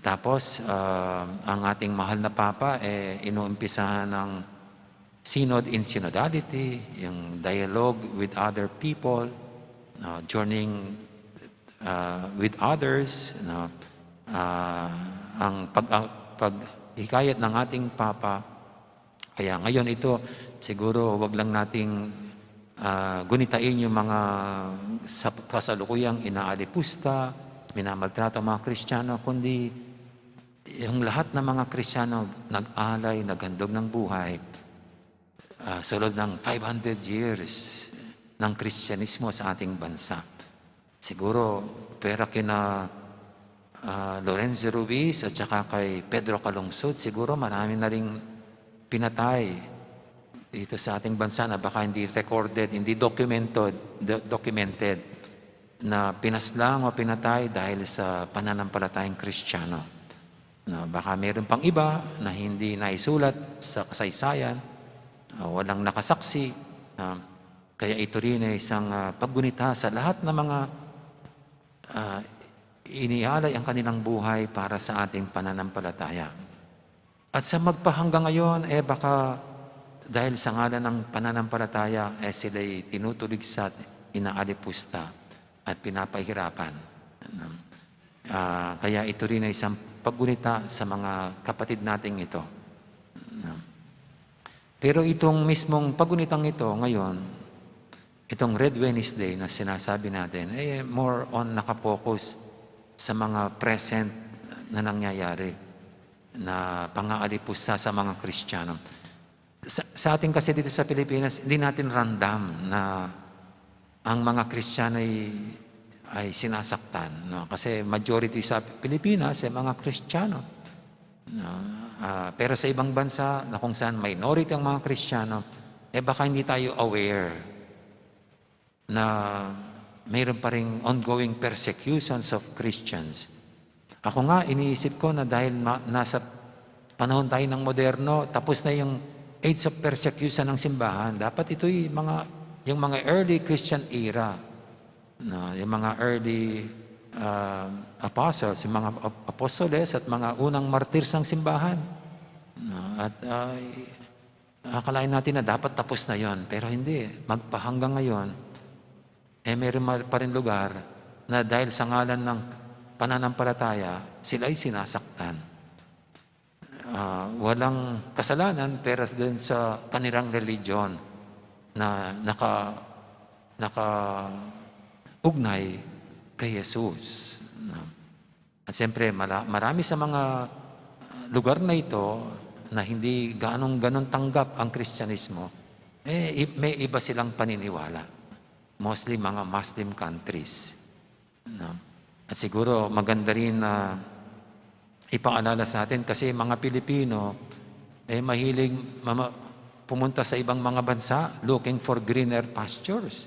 tapos, ah, ang ating mahal na Papa, eh, inuumpisahan ng Synod in Synodality, yung dialogue with other people, no, journeying, ah, with others, no, ah, ang pag-, ang paghikayat ng ating Papa. Kaya ngayon ito, siguro wag lang nating, ah, gunitain yung mga sa-, kasalukuyang inaalipusta, minamaltrato ang mga Kristiyano, kundi yung lahat ng mga Kristiyano nag-alay, naghandog ng buhay, ah, sa loob ng five hundred years ng Kristyanismo sa ating bansa. Siguro, pwera kina, ah, Lorenzo Ruiz at saka kay Pedro Calungsod, siguro marami na ring pinatay dito sa ating bansa na baka hindi recorded, hindi documented, do-, documented na pinaslang o pinatay dahil sa pananampalatayang Kristiyano. Na baka meron pang iba na hindi naisulat sa kasaysayan, ah, walang nakasaksi, ah, kaya ito rin ay isang, ah, paggunita sa lahat ng mga, ah, inialay ang kanilang buhay para sa ating pananampalataya. At sa magpahanggang ngayon, eh, baka dahil sa ngalan ng pananampalataya, eh, sila'y tinutuligsa at inaalipusta at pinapahirapan. Ano? Ah, kaya ito rin ay isang paggunita sa mga kapatid nating ito. Ano? Pero itong mismong paggunitang ito ngayon, itong Red Wednesday na sinasabi natin, eh, more on nakapokus sa mga present na nangyayari na pangaalipusta sa mga Kristiyano. Sa, sa atin kasi dito sa Pilipinas, hindi natin ramdam na ang mga Kristiyano ay, ay sinasaktan, no? Kasi majority sa Pilipinas ay mga Kristiyano, no? Ah, pero sa ibang bansa na kung saan minority ang mga Kristiyano, eh, baka hindi tayo aware na mayroon pa ring ongoing persecutions of Christians. Ako nga, iniisip ko na dahil ma-, nasa panahon tayo ng moderno, tapos na yung age of persecution ng simbahan. Dapat ito'y mga, yung mga early Christian era, no? Yung mga early, ah, apostles, yung mga ap-, apostoles at mga unang martyrs ng simbahan. No? At, ah, akalain natin na dapat tapos na yon, pero hindi. Magpahanggang ngayon, eh, meron ma-, pa rin lugar na dahil sa ngalan ng pananampalataya, sila ay sinasaktan. ah, walang kasalanan, pero dun sa kanilang religion na naka-, nakaugnay kay Jesus, no? At siyempre, mala-, marami sa mga lugar na ito na hindi ganong-ganon tanggap ang Kristiyanismo, eh, i-, may iba silang paniniwala. Mostly mga Muslim countries, no? At siguro maganda rin na ipaalala sa atin kasi mga Pilipino, eh, mahilig mama-, pumunta sa ibang mga bansa looking for greener pastures.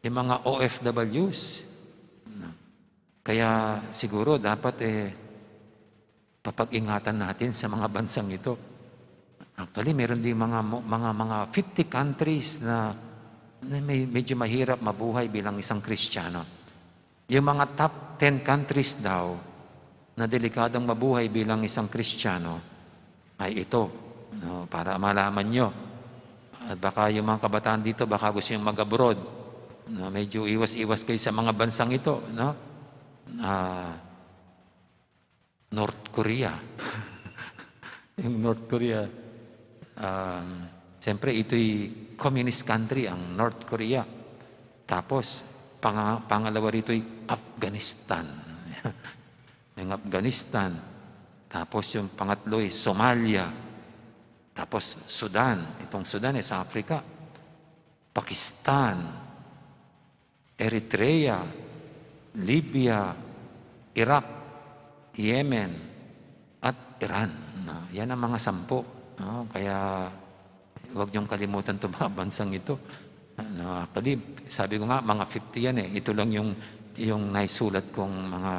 Yung mga O F Ws. No? Kaya siguro dapat, eh, papag-ingatan natin sa mga bansang ito. Actually, meron din mga mo-, mga, mga fifty countries na, na may, medyo mahirap mabuhay bilang isang Kristiyano. Yung mga top ten countries daw na delikadong mabuhay bilang isang Kristiyano ay ito, no, para malaman nyo. At baka yung mga kabataan dito, baka gusto yung mag-abroad. No, medyo iwas-iwas kayo sa mga bansang ito, no? Ah, North Korea. Yung North Korea, um, siyempre, ito'y communist country, ang North Korea. Tapos, panga-, pangalawa rito'y Afghanistan. Yung Afghanistan. Tapos, yung pangatlo'y Somalia. Tapos, Sudan. Itong Sudan, eh, sa Africa. Pakistan. Eritrea, Libya, Iraq, Yemen, at Iran. No? Yan ang mga sampu, no? Kaya huwag niyong kalimutan itong mga bansang ito. No? Actually, sabi ko nga, mga fifty yan eh. Ito lang yung, yung naisulat kong mga,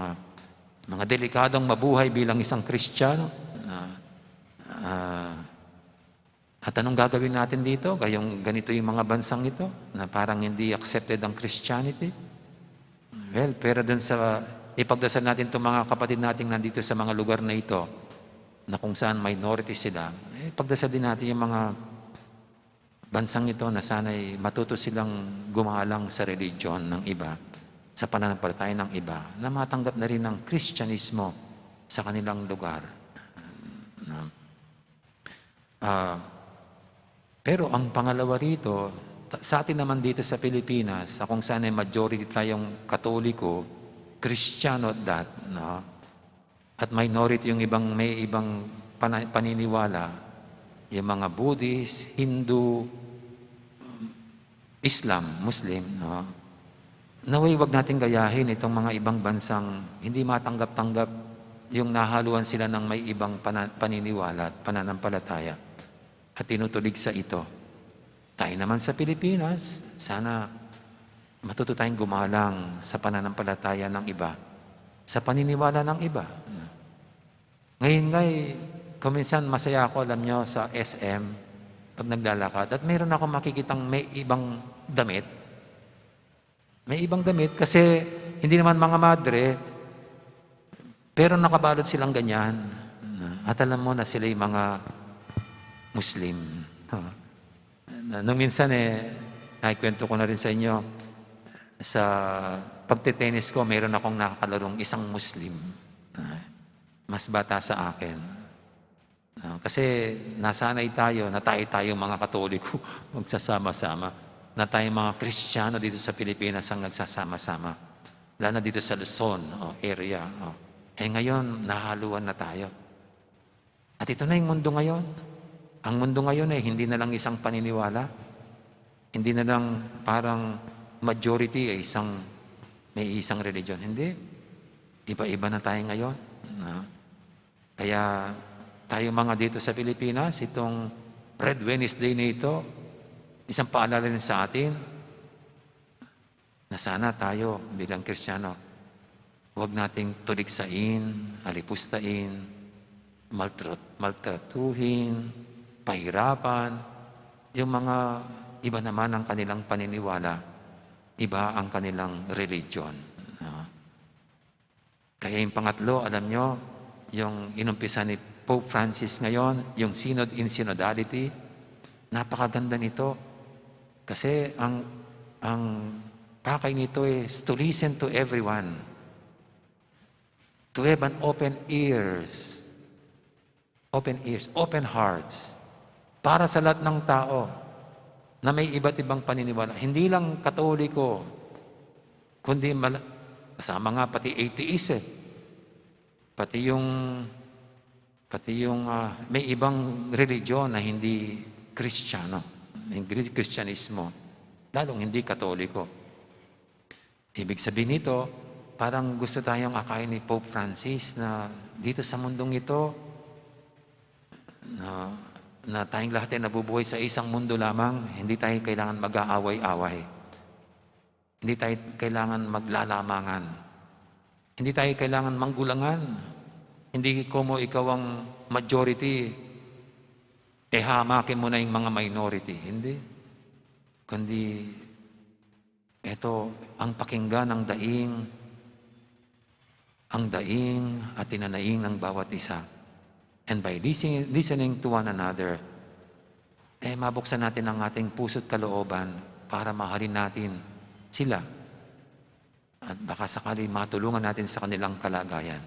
mga delikadong mabuhay bilang isang Kristiyano. No? Ah, At anong gagawin natin dito? Gayong ganito yung mga bansang ito na parang hindi accepted ang Christianity. Well, pero dun sa, ipagdasal natin itong mga kapatid nating nandito sa mga lugar na ito na kung saan minority sila, eh, pagdasal din natin yung mga bansang ito na sana'y matuto silang gumalang sa religion ng iba, sa pananampalataya ng iba, na matanggap na rin ang Kristyanismo sa kanilang lugar. No? Ah, pero ang pangalawa rito, ta-, sa atin naman dito sa Pilipinas, sa kung saan ay majority tayong Katoliko, Kristiyano at that, no? At minority yung ibang, may ibang pana-, paniniwala, yung mga Buddhist, Hindu, Islam, Muslim, no? Naway, wag nating gayahin itong mga ibang bansang hindi matanggap-tanggap yung nahaluan sila ng may ibang pana-, paniniwala at pananampalataya at tinutulig sa ito. Tayo naman sa Pilipinas, sana matuto tayong gumalang sa pananampalataya ng iba, sa paniniwala ng iba. Ngayon nga'y, kuminsan masaya ako, alam nyo, sa S M, pag naglalakad, at mayroon akong makikitang may ibang damit. May ibang damit kasi hindi naman mga madre, pero nakabalot silang ganyan. At alam mo na sila'y mga Muslim. Na, nung minsan, eh, naikwento ko na rin sa inyo, sa pagte-tennis ko, mayroon akong nakakalarong isang Muslim. Ah, mas bata sa akin. Ah, kasi nasanay tayo na tayo-tayo mga Katoliko magsasama-sama. Na tayo mga Kristiyano dito sa Pilipinas ang nagsasama-sama. Lalo na dito sa Luzon, o, area. O. Eh, ngayon, nahaluan na tayo. At ito na yung mundo ngayon. Ang mundo ngayon ay hindi na lang isang paniniwala. Hindi na lang parang majority ay isang, may isang religion. Hindi. Iba-iba na tayo ngayon. Na, kaya tayo mga dito sa Pilipinas, itong Red Wednesday na ito, isang paalala rin sa atin na sana tayo bilang Kristiyano, huwag nating tuligsain, alipustain, maltrat-, maltratuhin, pahirapan, yung mga iba naman ang kanilang paniniwala, iba ang kanilang religion. No? Kaya yung pangatlo, alam nyo, yung inumpisan ni Pope Francis ngayon, yung Synod in Synodality, napakaganda nito. Kasi ang, ang pakay nito is to listen to everyone, to have an open ears, Open ears, open hearts. Para sa lahat ng tao na may iba't ibang paniniwala. Hindi lang Katoliko, kundi mal-, kasama nga pati atheist eh. Pati yung, pati yung, ah, may ibang religion na hindi Kristiyano, hindi Kristyanismo, lalong hindi Katoliko. Ibig sabihin nito, parang gusto tayong akayin ni Pope Francis na dito sa mundong ito, na, na tayong lahat ay nabubuhay sa isang mundo lamang, hindi tayo kailangan mag-aaway-away. Hindi tayo kailangan maglalamangan. Hindi tayo kailangan manggulangan. Hindi komo ikaw ang majority, eh, hamakin mo na yung mga minority. Hindi. Kundi, eto, ang pakinggan ang daing, ang daing at tinanaing ng bawat isa. And by listening, listening to one another, eh, mabuksan natin ang ating puso't kalooban para mahalin natin sila. At baka sakali matulungan natin sa kanilang kalagayan.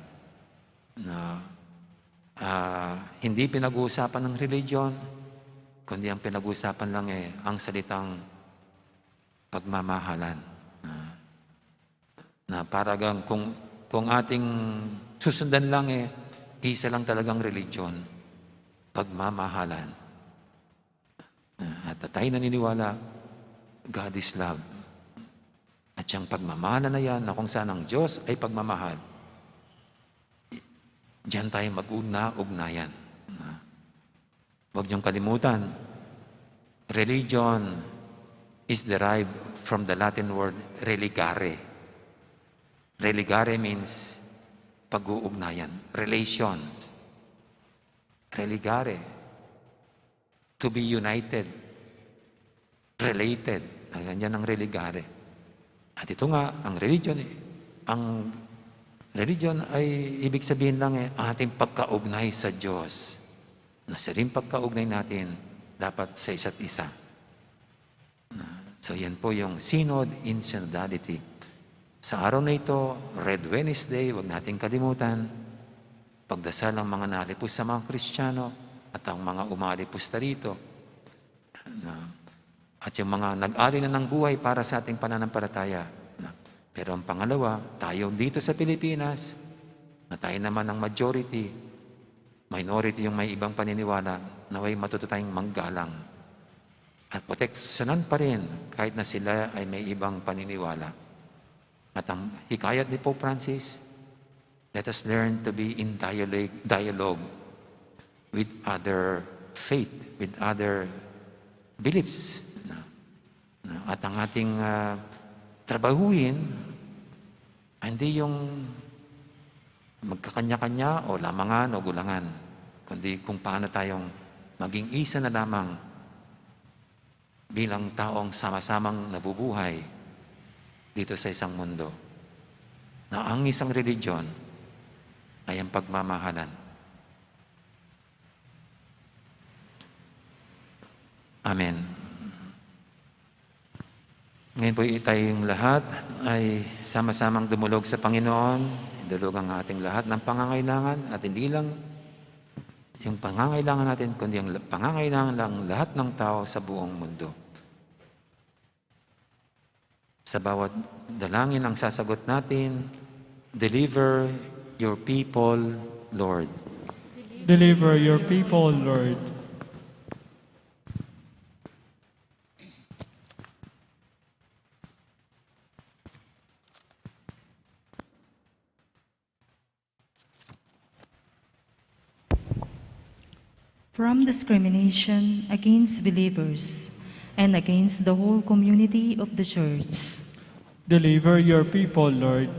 Na, ah, hindi pinag-uusapan ng religion, kundi ang pinag-uusapan lang eh, ang salitang pagmamahalan. Na, na paragang kung, kung ating susundan lang eh, isa lang talagang religion, pagmamahalan. At tayo naniniwala, God is love. At siyang pagmamahalan na yan, na kung saan ang Diyos ay pagmamahal, diyan tayo mag-una-ugnayan. Huwag niyong kalimutan, religion is derived from the Latin word religare. Religare means pag-uugnayan, relations. Religare, to be united, related. Ayan, yan ang religare. At ito nga, ang religion, ang religion ay ibig sabihin lang eh, ating pagkaugnay sa Diyos. Na siya rin pagkaugnay natin dapat sa isa't isa. So, yan po yung Synod in Synodality. Sa araw na ito, Red Wednesday, huwag nating kalimutan, pagdasal ang mga nalipus sa mga Kristiyano at ang mga umalipus na rito. Na, at yung mga nag-alay na ng buhay para sa ating pananampalataya. Na, pero ang pangalawa, tayo dito sa Pilipinas, na tayo naman ang majority, minority yung may ibang paniniwala, naway matuto tayong manggalang. At proteksyonan pa rin kahit na sila ay may ibang paniniwala. At ang hikayat ni Pope Francis, let us learn to be in dialogue, dialogue with other faith, with other beliefs. Na, na, at ang ating, ah, trabahuhin, hindi yung magkakanya-kanya o lamangan o gulangan, kundi kung paano tayong maging isa na lamang bilang taong sama-samang nabubuhay dito sa isang mundo na ang isang religion ay ang pagmamahalan. Amen. Ngayon po, tayong lahat ay sama-samang dumulog sa Panginoon. Idulog ang ating lahat ng pangangailangan, at hindi lang yung pangangailangan natin, kundi ang la-, pangangailangan ng lahat ng tao sa buong mundo. Sa bawat dalangin ang sasagot natin, "Deliver your people, Lord." Deliver your people, Lord. From discrimination against believers and against the whole community of the church. Deliver your people, Lord.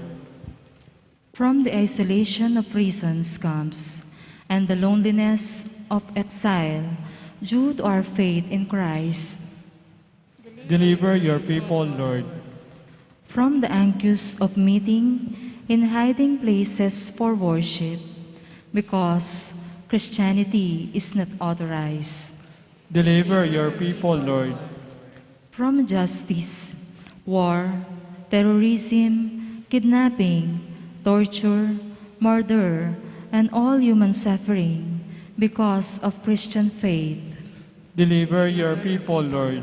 From the isolation of prison camps and the loneliness of exile due to our faith in Christ. Deliver your people, Lord. From the anguish of meeting in hiding places for worship, because Christianity is not authorized. Deliver your people, Lord. From injustice, war, terrorism, kidnapping, torture, murder, and all human suffering, Because of Christian faith. Deliver your people, Lord.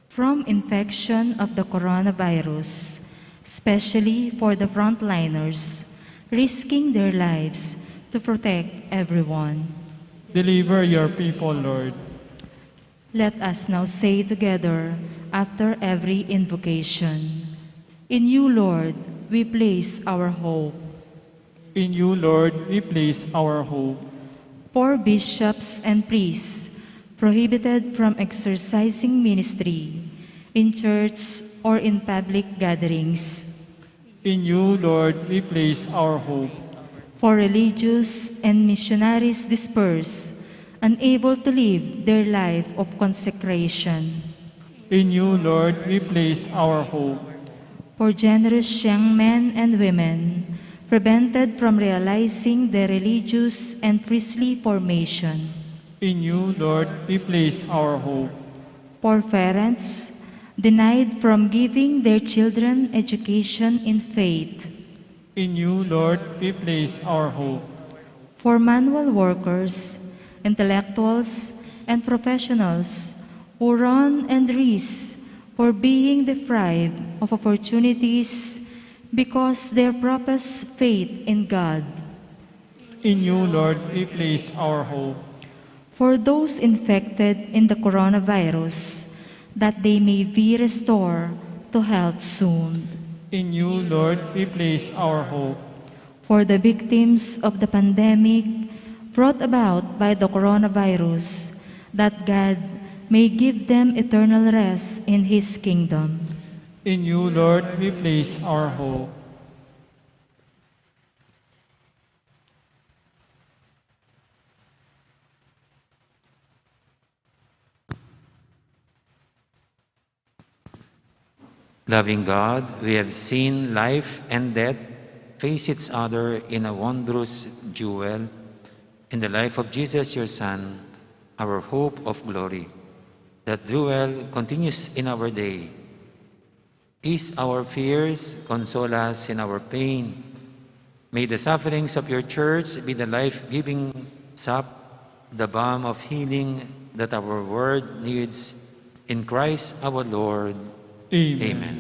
From infection of the coronavirus, especially for the frontliners risking their lives to protect everyone. Deliver your people, Lord. Let us now say together after every invocation, "In you, Lord, we place our hope." In you, Lord, we place our hope. For bishops and priests prohibited from exercising ministry in church or in public gatherings. In you, Lord, we place our hope. For religious and missionaries dispersed, unable to live their life of consecration. In you, Lord, we place our hope. For generous young men and women prevented from realizing their religious and priestly formation. In you, Lord, we place our hope. For parents denied from giving their children education in faith. In you, Lord, we place our hope. For manual workers, intellectuals, and professionals who run and risk for being deprived of opportunities because their profess faith in God. In you, Lord, we place our hope. For those infected in the coronavirus, that they may be restored to health soon. In you, Lord, we place our hope. For the victims of the pandemic brought about by the coronavirus, that God may give them eternal rest in His kingdom. In you, Lord, we place our hope. Loving God, we have seen life and death face each other in a wondrous duel in the life of Jesus, your Son, our hope of glory. That duel continues in our day. Ease our fears, console us in our pain. May the sufferings of your church be the life-giving sap, the balm of healing that our world needs. In Christ our Lord. Amen. Amen.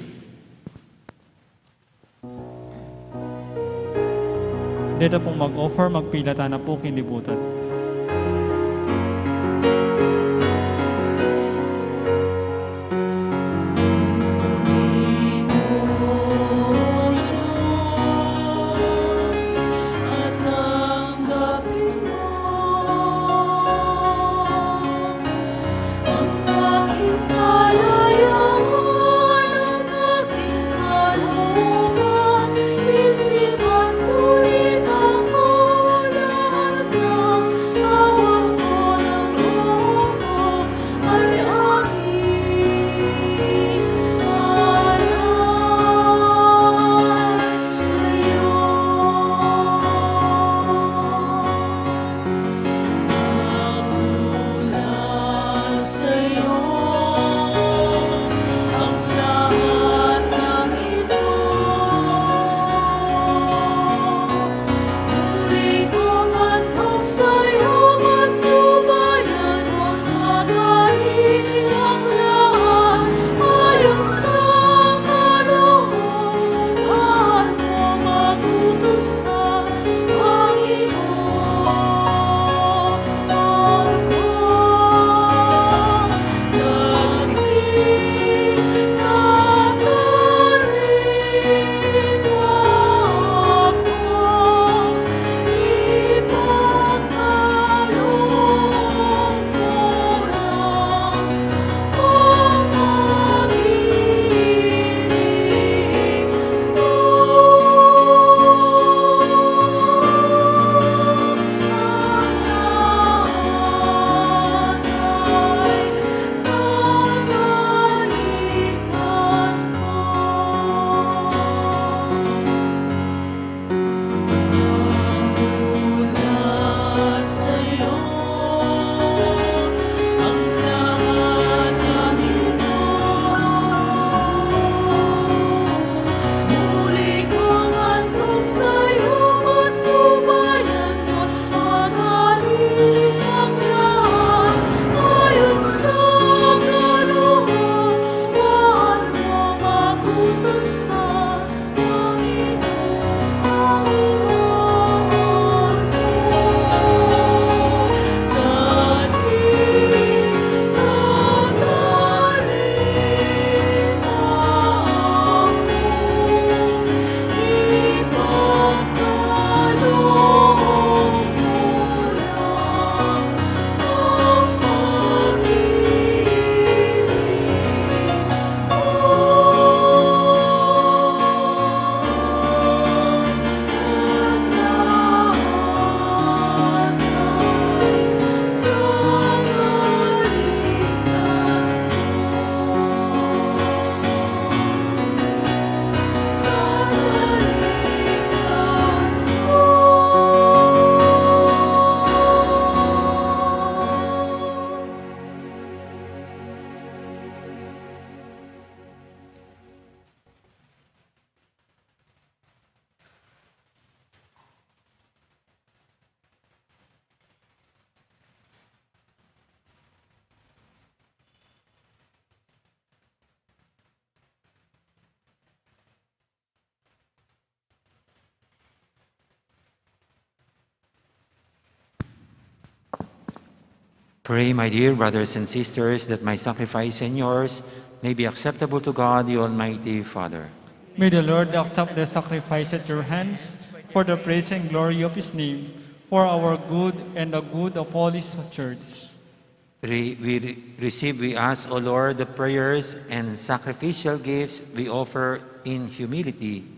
Deta pung mag-offer, magpilatan na pu king libutan. Pray, my dear brothers and sisters, that my sacrifice and yours may be acceptable to God, the Almighty Father. May the Lord accept the sacrifice at your hands for the praise and glory of his name, for our good and the good of all his church. Re-, we re-, receive, we ask, O Lord, the prayers and sacrificial gifts we offer in humility,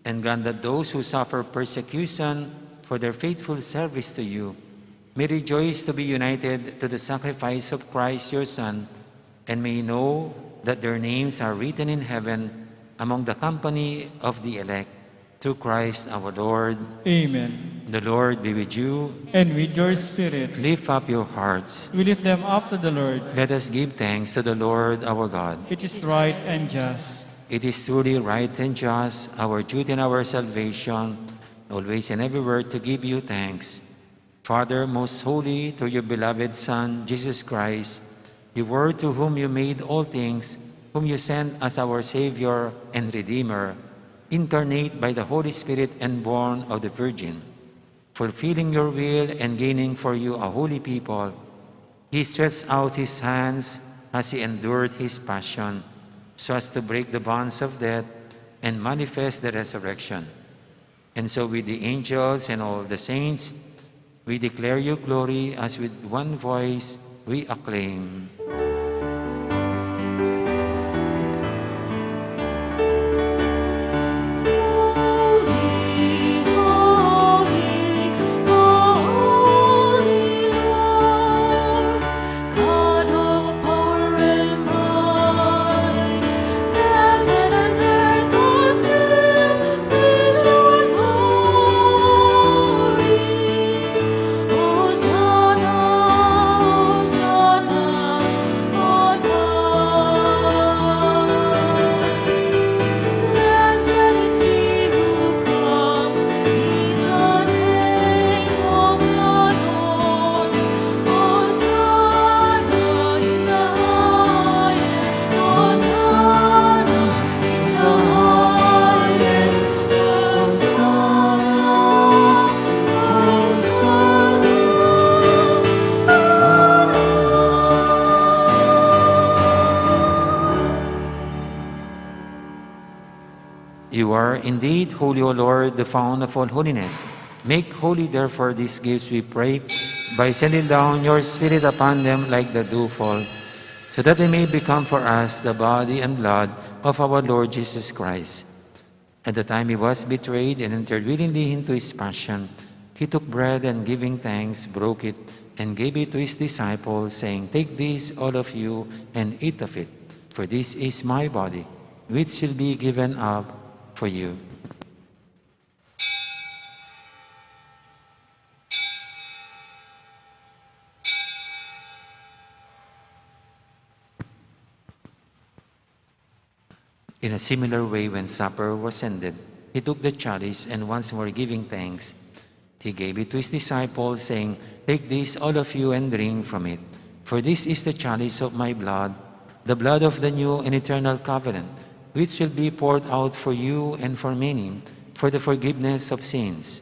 and grant that those who suffer persecution for their faithful service to you may rejoice to be united to the sacrifice of Christ your Son, and may know that their names are written in heaven among the company of the elect. Through Christ our Lord. Amen. The Lord be with you. And with your spirit. Lift up your hearts. We lift them up to the Lord. Let us give thanks to the Lord our God. It is right and just. It is truly right and just, our duty and our salvation, always and everywhere to give you thanks, Father, most holy, through your beloved Son, Jesus Christ, your Word, to whom you made all things, whom you sent as our Savior and Redeemer, incarnate by the Holy Spirit and born of the Virgin. Fulfilling your will and gaining for you a holy people, he stretched out his hands as he endured his passion, so as to break the bonds of death and manifest the resurrection. And so with the angels and all the saints, we declare your glory as with one voice we acclaim. Holy, holy, holy Lord, God of power and might, heaven and earth are filled with your glory. Hosanna, Hosanna, on high. Blessed is he who comes in the name of the Lord. Hosanna in the highest. Hosanna in the highest. Hosanna, Hosanna, Hosanna. You are indeed holy, O Lord, the fount of all holiness. Make holy, therefore, these gifts, we pray, by sending down your Spirit upon them like the dewfall, so that they may become for us the body and blood of our Lord Jesus Christ. At the time he was betrayed and entered willingly into his passion, he took bread and, giving thanks, broke it and gave it to his disciples, saying, "Take this, all of you, and eat of it, for this is my body, which will be given up for you." In a similar way, when supper was ended, he took the chalice and, once more giving thanks, he gave it to his disciples, saying, "Take this, all of you, and drink from it. For this is the chalice of my blood, the blood of the new and eternal covenant, which will be poured out for you and for many for the forgiveness of sins.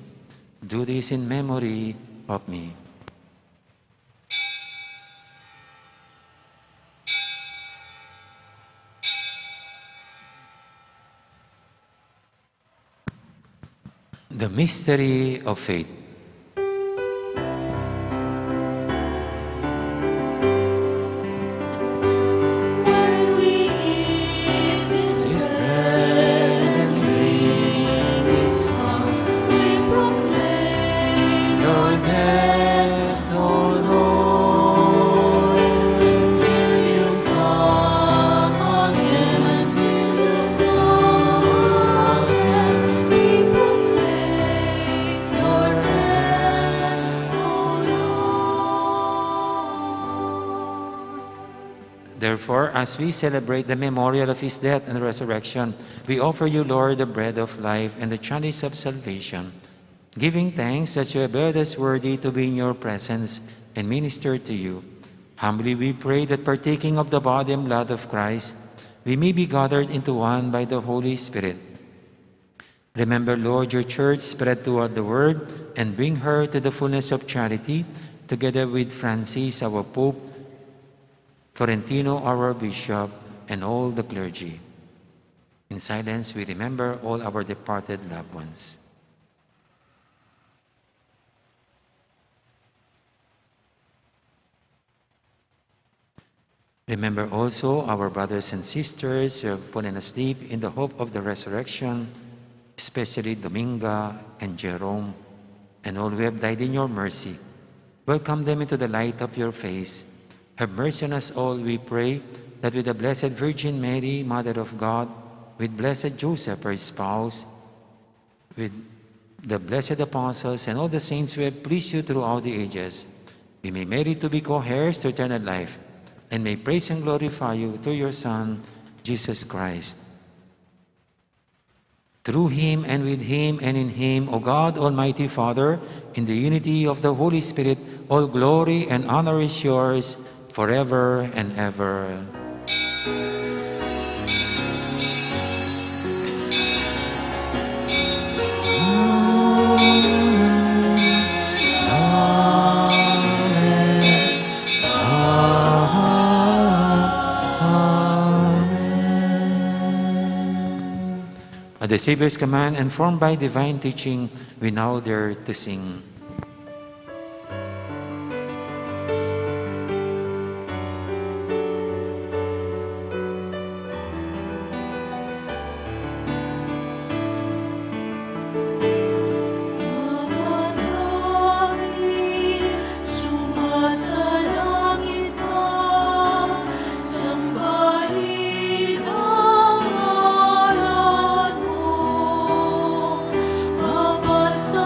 Do this in memory of me." The mystery of faith. When we eat this bread and drink this cup, we proclaim your death, O Lord, until you come again, until you come again, we proclaim your death, O Lord. Therefore, as we celebrate the memorial of his death and resurrection, we offer you, Lord, the bread of life and the chalice of salvation, giving thanks that you have held us worthy to be in your presence and minister to you. Humbly we pray that, partaking of the body and blood of Christ, we may be gathered into one by the Holy Spirit. Remember, Lord, your church spread throughout the world, and bring her to the fullness of charity, together with Francis, our Pope, Florentino, our Bishop, and all the clergy. In silence, we remember all our departed loved ones. Remember also our brothers and sisters who have fallen asleep in the hope of the resurrection, especially Dominga and Jerome, and all who have died in your mercy. Welcome them into the light of your face. Have mercy on us all, we pray, that with the Blessed Virgin Mary, Mother of God, with Blessed Joseph, her spouse, with the blessed apostles and all the saints who have pleased you throughout the ages, we may merit to be co-heirs to eternal life, and may praise and glorify you through your Son, Jesus Christ. Through him, and with him, and in him, O God, Almighty Father, in the unity of the Holy Spirit, all glory and honor is yours forever and ever. At the Savior's command, and formed by divine teaching, we now dare to sing. Ama namin, sumasalangit ka, sambahin ang ngalan mo, mapasa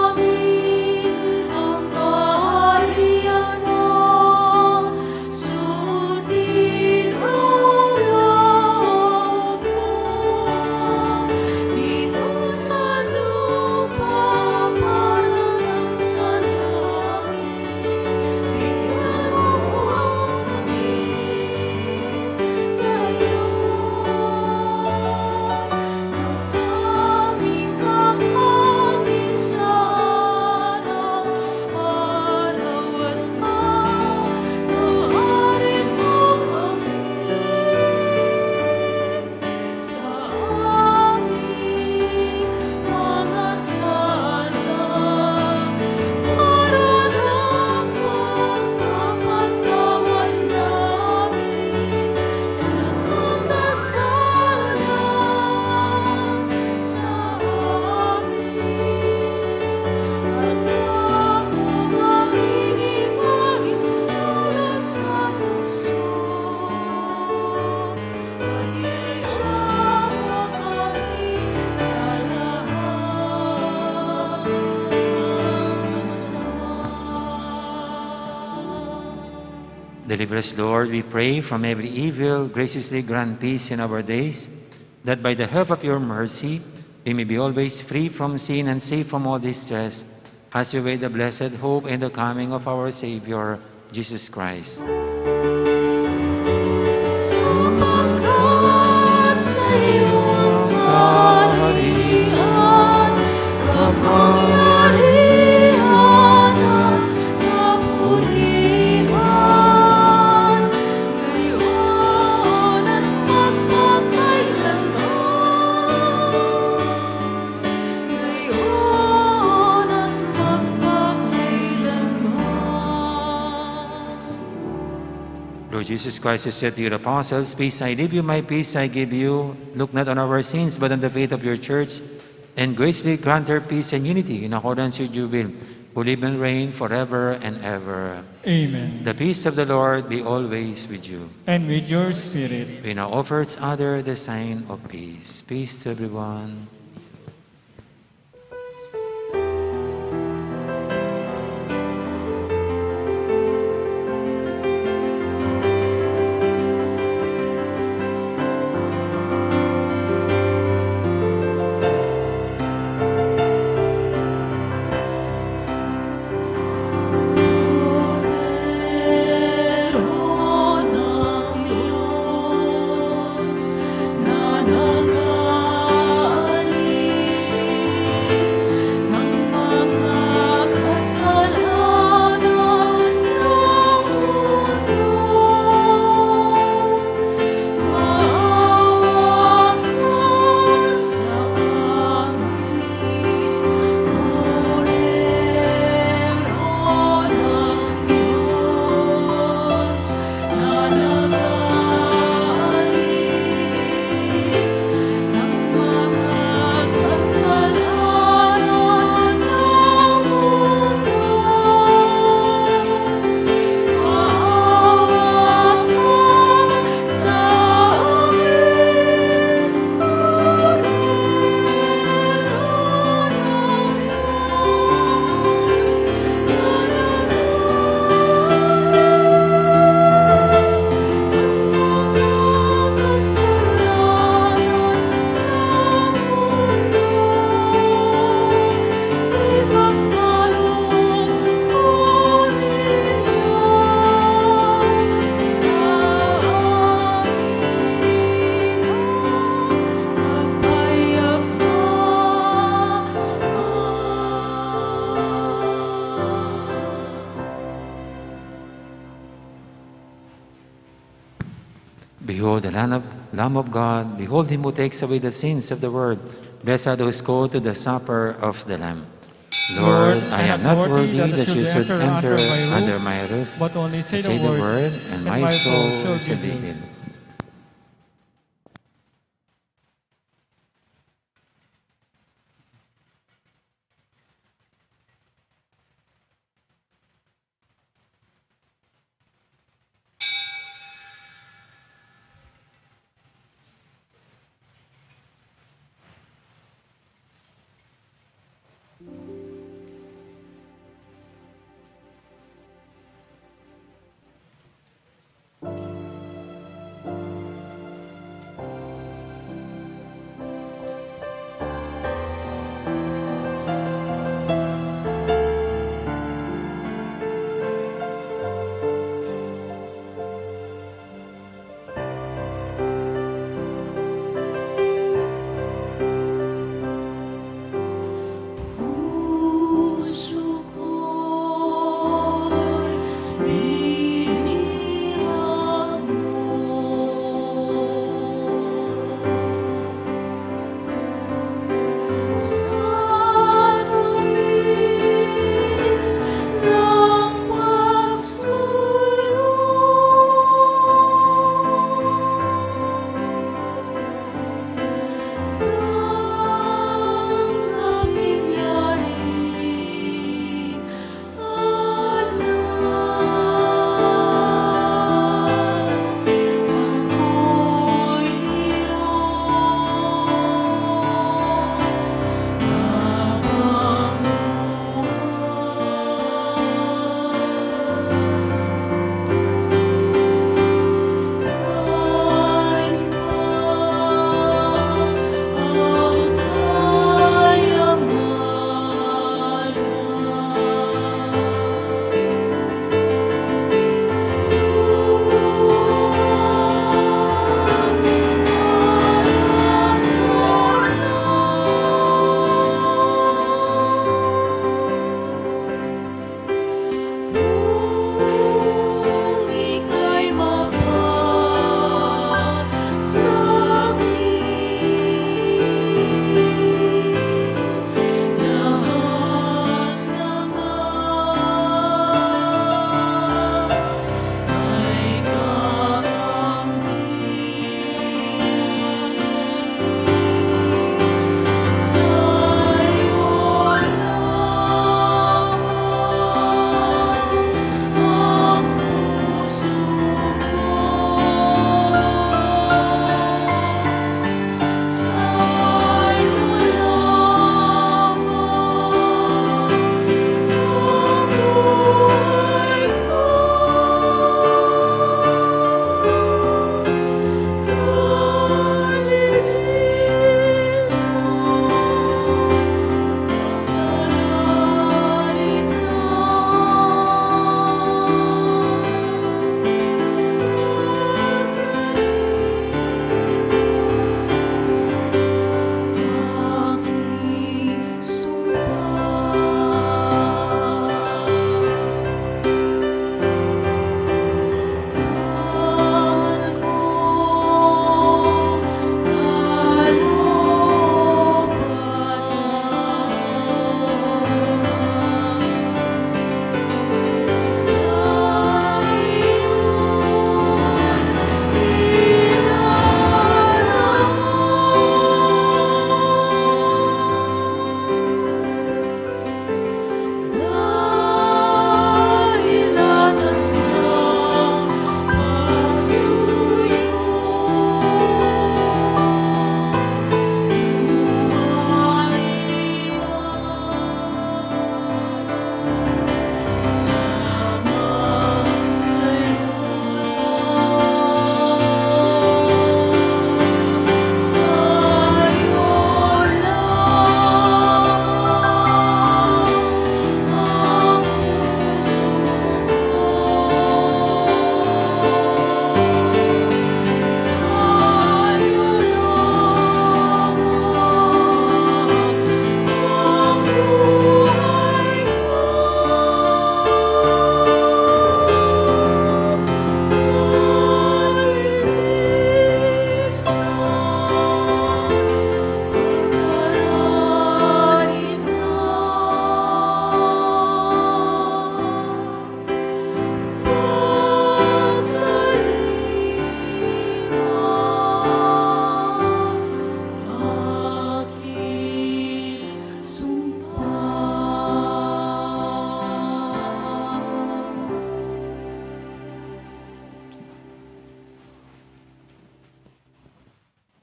amin ang kaharian mo, sundin ang loob mo dito sa lupa para nang sa langit. Bigyan mo kami ngayon ng aming kakanin sa araw-araw at patawarin mo kami sa aming mga sala, para nang magpapatawad kami sa nakakasala sa amin. At huwag mo kaming ipahintulot sa tukso, kundi iligtas mo kami sa lahat ng masama. Deliver us, Lord, we pray, from every evil. Graciously grant peace in our days, that by the help of your mercy we may be always free from sin and safe from all distress, as we wait the blessed hope and the coming of our Savior, Jesus Christ. Sapagkat sa iyo ang kaharian, kapangyarihan, at kapurihan, ngayon at magpakailanman. Ngayon at magpakailanman. Lord Jesus Christ, you said to your apostles, "Peace I leave you, my peace I give you." Look not on our sins, but on the faith of your church, and graciously grant her peace and unity in accordance with your will, who live and reign forever and ever. Amen. The peace of the Lord be always with you. And with your spirit. We now offer each other the sign of peace. Peace to everyone. Kordero ng Diyos na nag-aalis The Lamb of, Lamb of God, behold him who takes away the sins of the world. Blessed are those called to the supper of the Lamb. Lord, I am not worthy that you should enter under my roof, but only say the word, and my soul shall be healed.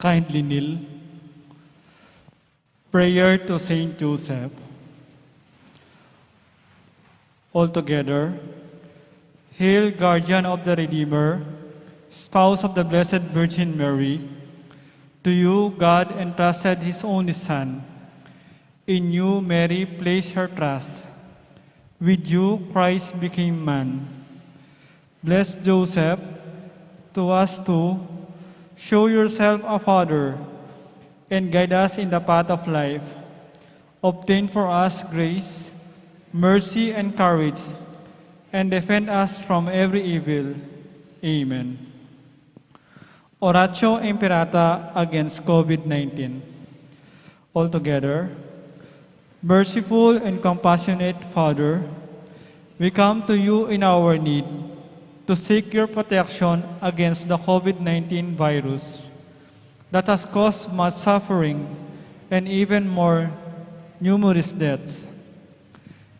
Kindly kneel. Prayer to Saint Joseph. All together, Hail, guardian of the Redeemer, spouse of the Blessed Virgin Mary, to you God entrusted his only Son. In you Mary placed her trust. With you Christ became man. Blessed Joseph, to us too, show yourself a father and guide us in the path of life. Obtain for us grace, mercy, and courage, and defend us from every evil. Amen. Oratio Imperata against COVID nineteen. All together, merciful and compassionate Father, we come to you in our need to seek your protection against the COVID nineteen virus that has caused much suffering and even more numerous deaths.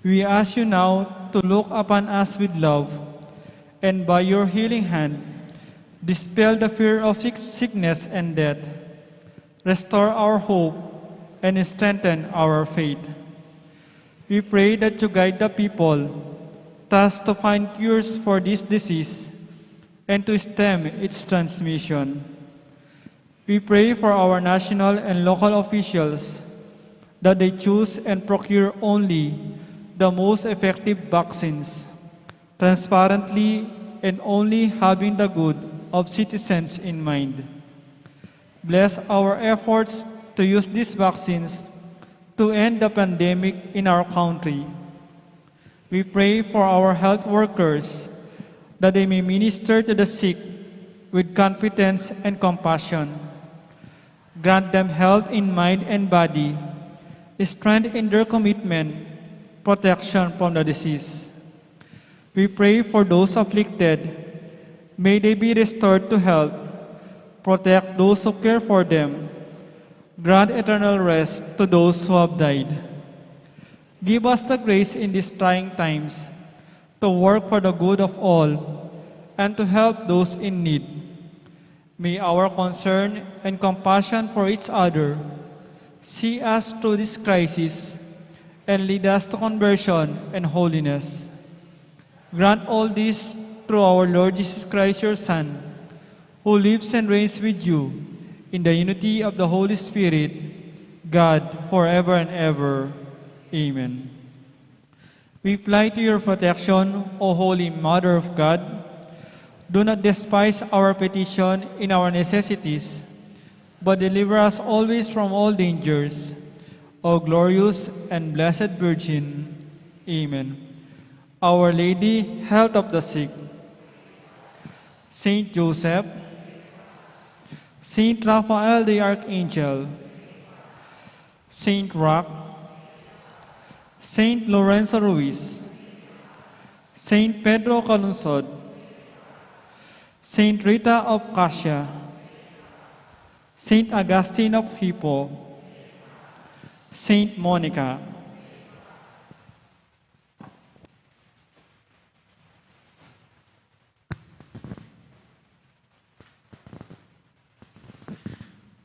We ask you now to look upon us with love, and by your healing hand, dispel the fear of sick- sickness and death. Restore our hope and strengthen our faith. We pray that you guide the people tasked to find cures for this disease and to stem its transmission. We pray for our national and local officials that they choose and procure only the most effective vaccines, transparently and only having the good of citizens in mind. Bless our efforts to use these vaccines to end the pandemic in our country. We pray for our health workers that they may minister to the sick with competence and compassion. Grant them health in mind and body, strength in their commitment, protection from the disease. We pray for those afflicted. May they be restored to health. Protect those who care for them. Grant eternal rest to those who have died. Give us the grace in these trying times to work for the good of all and to help those in need. May our concern and compassion for each other see us through this crisis and lead us to conversion and holiness. Grant all this through our Lord Jesus Christ, your Son, who lives and reigns with you in the unity of the Holy Spirit, God, forever and ever. Amen. We fly to your protection, O Holy Mother of God. Do not despise our petition in our necessities, but deliver us always from all dangers, O glorious and blessed Virgin. Amen. Our Lady, Health of the Sick, Saint Joseph, Saint Raphael the Archangel, Saint Roch, Saint Lorenzo Ruiz, Saint Pedro Calungsod, Saint Rita of Cascia, Saint Augustine of Hippo, Saint Monica.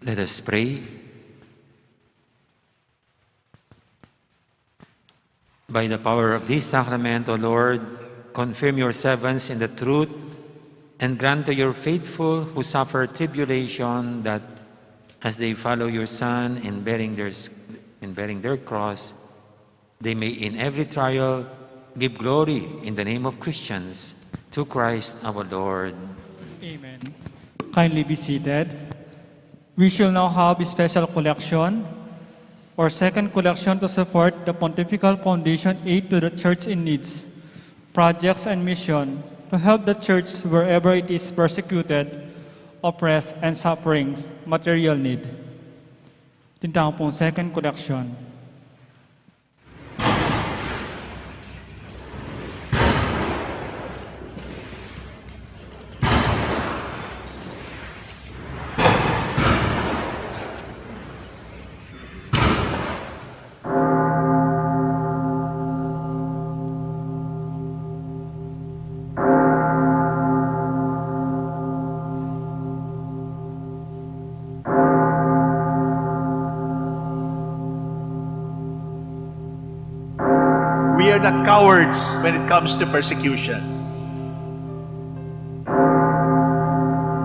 Let us pray. By the power of this sacrament, O Lord, confirm your servants in the truth and grant to your faithful who suffer tribulation that, as they follow your Son in bearing their, s- in bearing their cross, they may in every trial give glory in the name of Christians, through Christ our Lord. Amen. Kindly be seated. We shall now have a special collection or second collection to support the Pontifical Foundation Aid to the Church in Needs projects and mission to help the church wherever it is persecuted, oppressed, and sufferings material need. Tinatawag pong second collection. We're not cowards when it comes to persecution.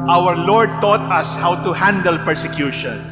Our Lord taught us how to handle persecution.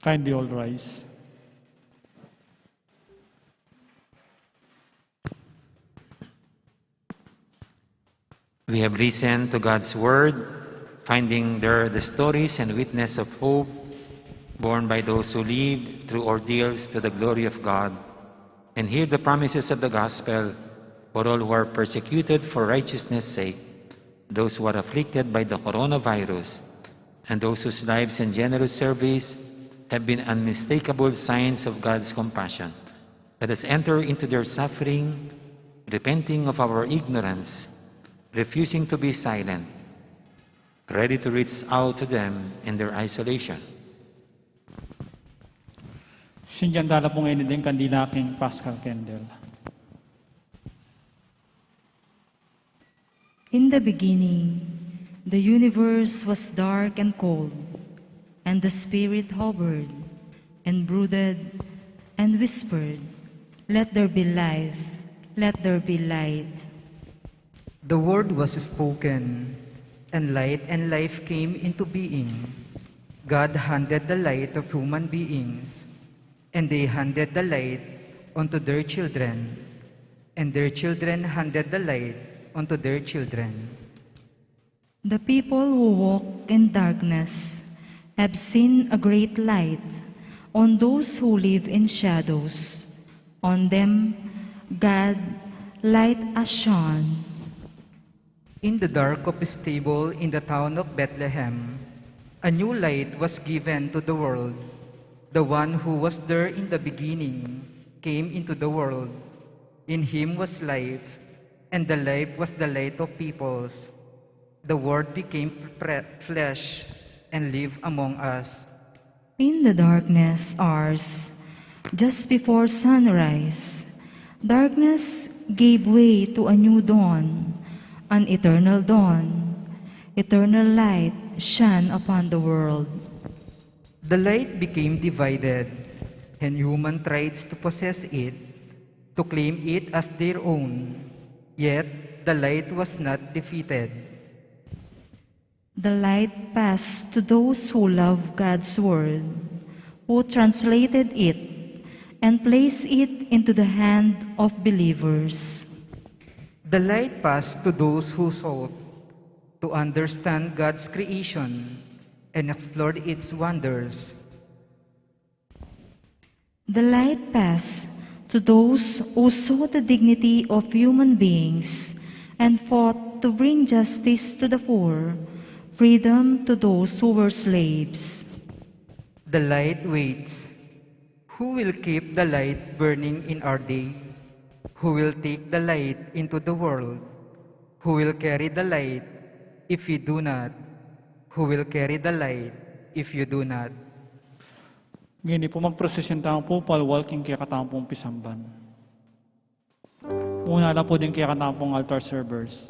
Kindly all rise. We have listened to God's word, finding there the stories and witness of hope borne by those who lived through ordeals to the glory of God, and hear the promises of the gospel for all who are persecuted for righteousness' sake, those who are afflicted by the coronavirus, and those whose lives and generous service have been unmistakable signs of God's compassion. Let us enter into their suffering, repenting of our ignorance, refusing to be silent, ready to reach out to them in their isolation. Sindian tala pu ngeni deng kandila king Paschal candle. In the beginning, the universe was dark and cold, and the Spirit hovered and brooded and whispered, "Let there be life, let there be light." The word was spoken, and light and life came into being. God handed the light of human beings, and they handed the light unto their children, and their children handed the light unto their children. The people who walk in darkness have seen a great light. On those who live in shadows, on them God light has shone. In the dark of a stable in the town of Bethlehem, a new light was given to the world. The one who was there in the beginning came into the world. In him was life, and the life was the light of peoples. The word became pre-, flesh and lived among us. In the darkness ours, just before sunrise, darkness gave way to a new dawn, an eternal dawn. Eternal light shone upon the world. The light became divided, and human tried to possess it, to claim it as their own. Yet the light was not defeated. The light passed to those who love God's word, who translated it and placed it into the hand of believers. The light passed to those who sought to understand God's creation and explored its wonders. The light passed to those who saw the dignity of human beings and fought to bring justice to the poor, freedom to those who were slaves. The light waits. Who will keep the light burning in our day? Who will take the light into the world? Who will carry the light if you do not? Who will carry the light if you do not? Ngeni pu, magprosesyon tamu pu, paliwal king kekatamung pisamban. Una la pu ding kekatamung altar servers.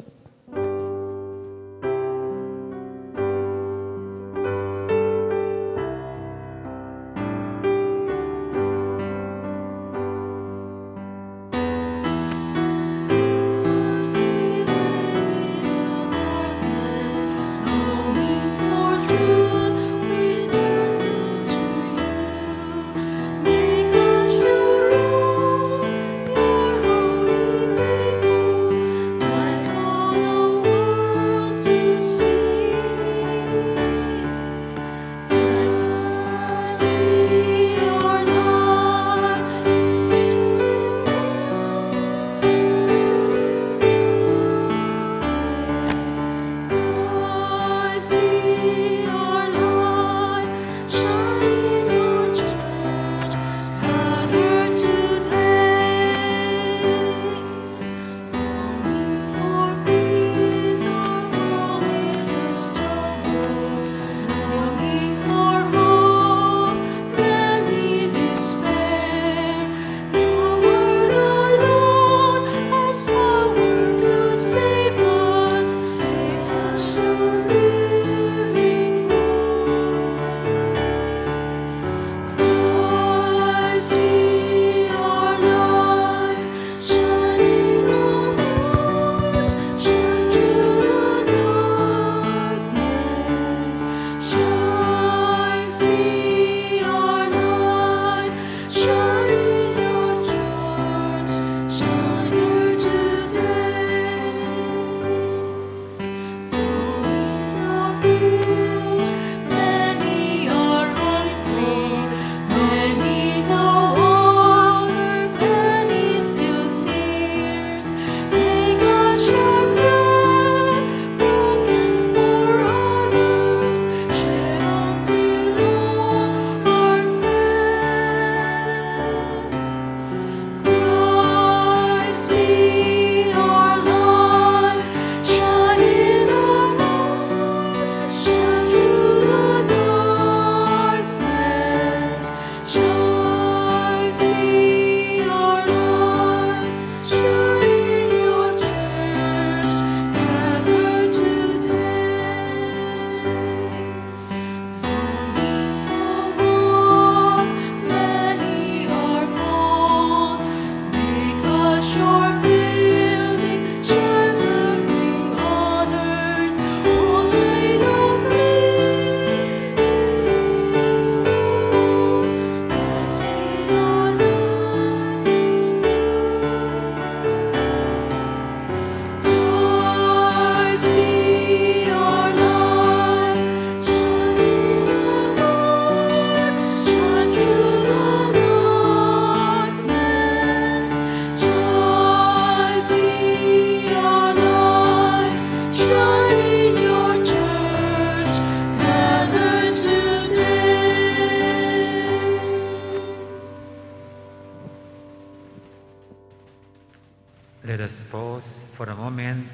Let us pause for a moment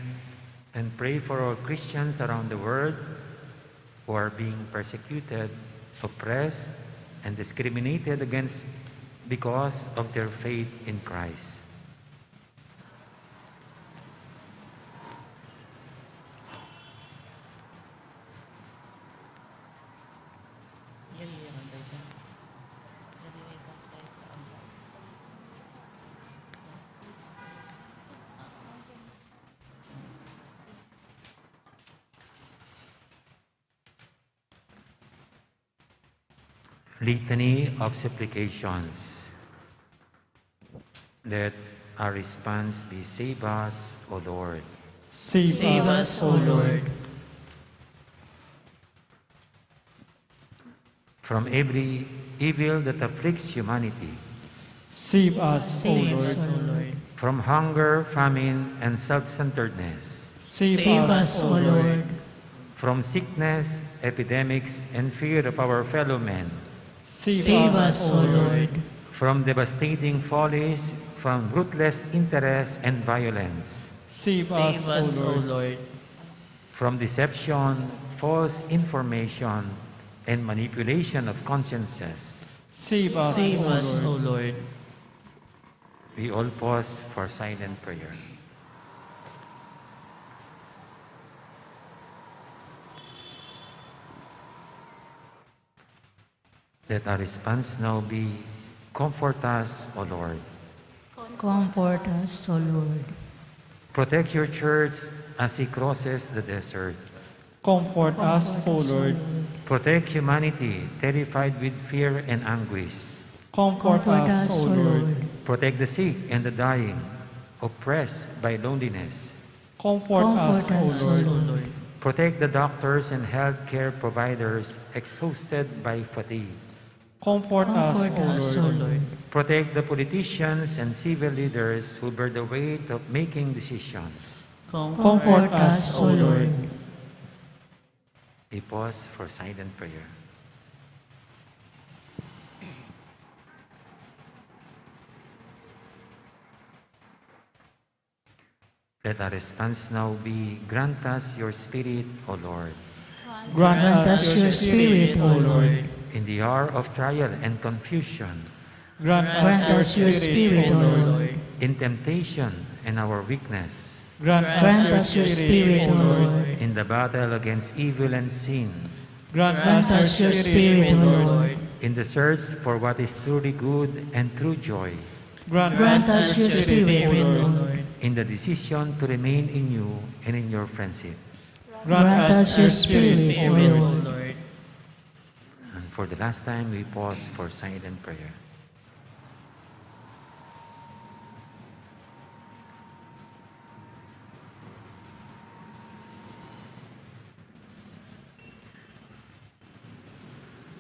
and pray for all Christians around the world who are being persecuted, oppressed, and discriminated against because of their faith in Christ. Litany of Supplications. Let our response be: Save us, O Lord. Save Save us, us, O O Lord. Lord. From every evil that afflicts humanity. Save us, O Save Lord. us, O Lord. From hunger, famine, and self-centeredness. Save Save us, us, O O Lord. Lord. From sickness, epidemics, and fear of our fellow men. Save Save us, us, O O Lord. Lord. From devastating follies, from ruthless interest and violence. Save Save us, O us, O Lord. Lord. From deception, false information, and manipulation of consciences. Save us, Save O us, Lord. O Lord. We all pause for silent prayer. Let our response now be: Comfort us, O Lord. Comfort us, O Lord. Protect your church as she crosses the desert. Comfort us, Comfort O us, O Lord. Lord. Protect humanity terrified with fear and anguish. Comfort Comfort us, us, O O Lord. Lord. Protect the sick and the dying, oppressed by loneliness. Comfort Comfort us, O us, O Lord. Lord. Protect the doctors and healthcare providers exhausted by fatigue. Comfort us, Comfort O us, Lord. O Lord. Protect the politicians and civil leaders who bear the weight of making decisions. Comfort Comfort us, us, O O Lord. Lord. We pause for silent prayer. Let our response now be: Grant us your Spirit, O Lord. Grant us your Spirit, O Lord. In the hour of trial and confusion. Grant us your Spirit, O Lord. In temptation and our weakness. Grant us your Spirit, O Lord. In the battle against evil and sin. Grant us your Spirit, O Lord. In the search for what is truly good and true joy. Grant us your Spirit, O Lord. In the decision to remain in you and in your friendship. Grant us your Spirit, O Lord. And for the last time, we pause for silent prayer.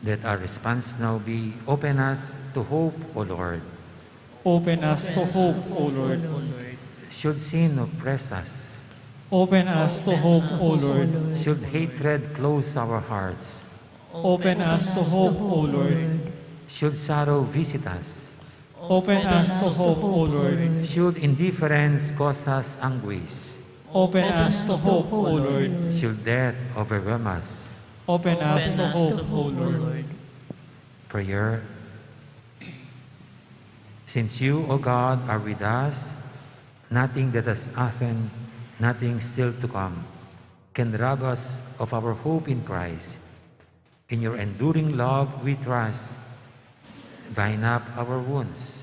Let our response now be: Open us to hope, O Lord. Open us to hope, O Lord. Should sin oppress us? Open us to hope, O Lord. Should hatred close our hearts? Open us to hope, O Lord. Should sorrow visit us? Open us to hope, O Lord. Should indifference cause us anguish? Open us to hope, O Lord. Should death overwhelm us? Open us to hope, O Lord. Prayer. Since you, O God, are with us, nothing that has happened, nothing still to come, can rob us of our hope in Christ. In your enduring love, we trust. Bind up our wounds.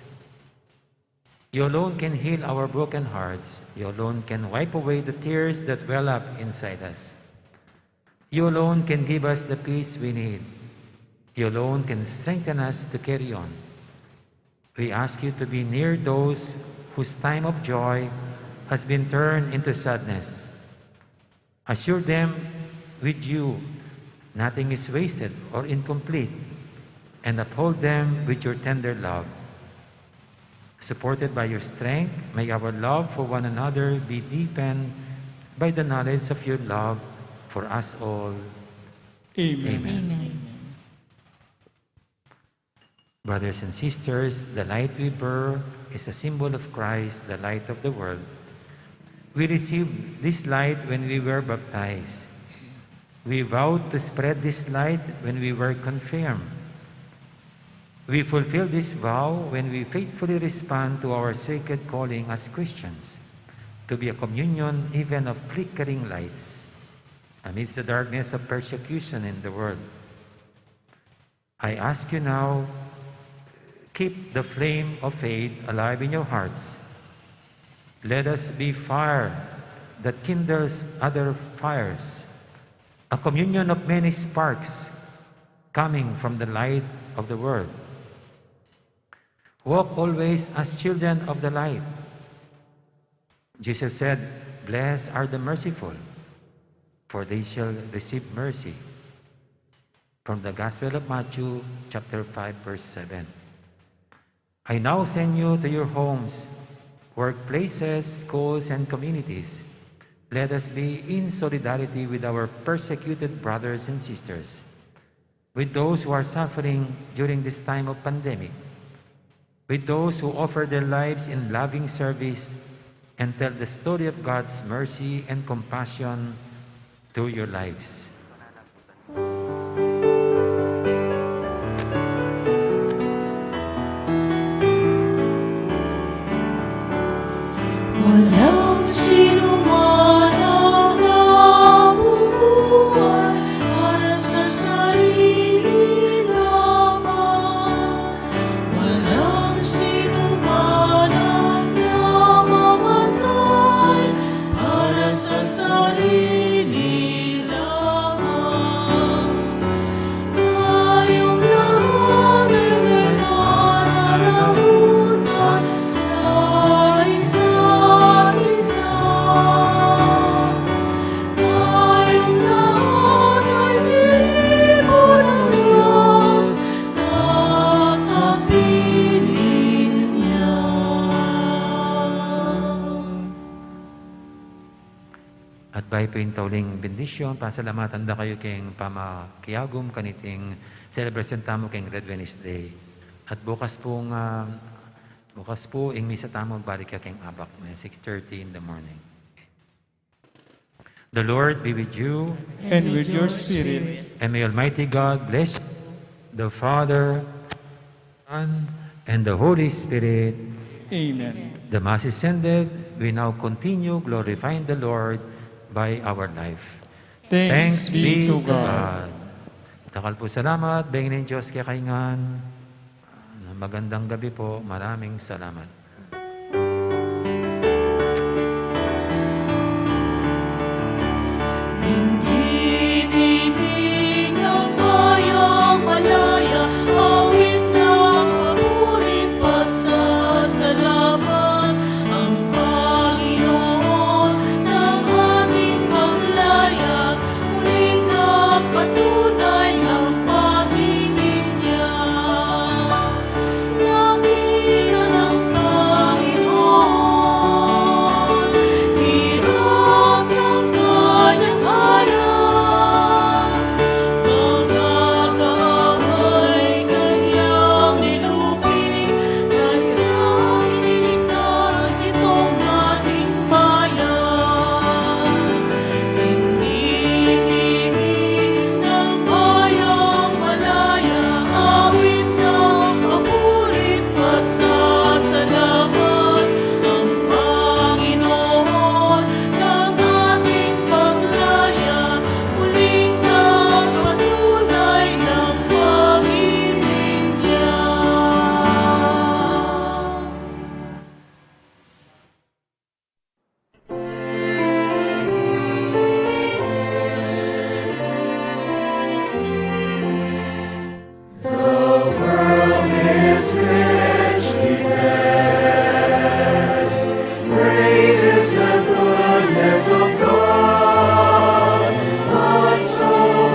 You alone can heal our broken hearts. You alone can wipe away the tears that well up inside us. You alone can give us the peace we need. You alone can strengthen us to carry on. We ask you to be near those whose time of joy has been turned into sadness. Assure them with you nothing is wasted or incomplete, and uphold them with your tender love. Supported by your strength, may our love for one another be deepened by the knowledge of your love for us all. Amen. Amen. Amen. Brothers and sisters, the light we bear is a symbol of Christ, the light of the world. We received this light when we were baptized. We vowed to spread this light when we were confirmed. We fulfill this vow when we faithfully respond to our sacred calling as Christians, to be a communion even of flickering lights amidst the darkness of persecution in the world. I ask you now, keep the flame of faith alive in your hearts. Let us be fire that kindles other fires, a communion of many sparks coming from the light of the world. Walk always as children of the light. Jesus said, "Blessed are the merciful, for they shall receive mercy." From the Gospel of Matthew, chapter five, verse seven. "I now send you to your homes, workplaces, schools, and communities. Let us be in solidarity with our persecuted brothers and sisters, with those who are suffering during this time of pandemic, with those who offer their lives in loving service and tell the story of God's mercy and compassion through your lives." Walang sinuman ang nabubuhay para sa sarili lamang. Walang sinuman ang namamatay para sa sarili lamang. Tayong lahat ay nananahutang sa isa't isa. Tayong lahat ay tinipo ng Diyos na kapiling niya. At bayu pu ing tauling bendisyun, pasalamatan da kayu king pamakiagum kaniting selebrasyon tamu king Red Wednesday. At bukas pu, ah, bukas pu ing misa tamu magbalik ya king abak, six thirty in the morning. The Lord be with you. And with your spirit. And may Almighty God bless you, the Father, Son, and the Holy Spirit. Amen. The Mass is ended. We now continue glorifying the Lord by our life. Thanks be to God. Dakal pung salamat, bengi ning Diyos kekayu ngan. Magandang gabi po. Maraming salamat. Ning hinihiling ng bayang malaya, awit ng papuri't pasasalamat, ang Panginoon ng ating paglayap, muling nagpatunay ng pag-ibig niya. Nakita ng Panginoon, hirap ng kanyang bayan. Mga kaaway kanyang nilupi, kanyang iniligtas itong ating bayan. Ning hinihiling ng bayang malaya, awit ng papuri't pasasalamat, ang Panginoon ng ating paglayap, muling nagpatunay ng pag-ibig niya. The world is richly blessed. Great is the goodness of God, but so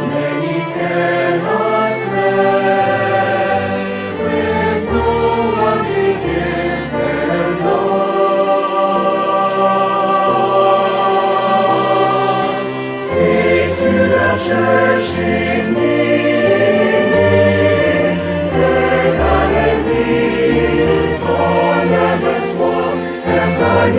many cannot rest. With no one to give their Lord. Hail to the church in me, that I may be for members for as I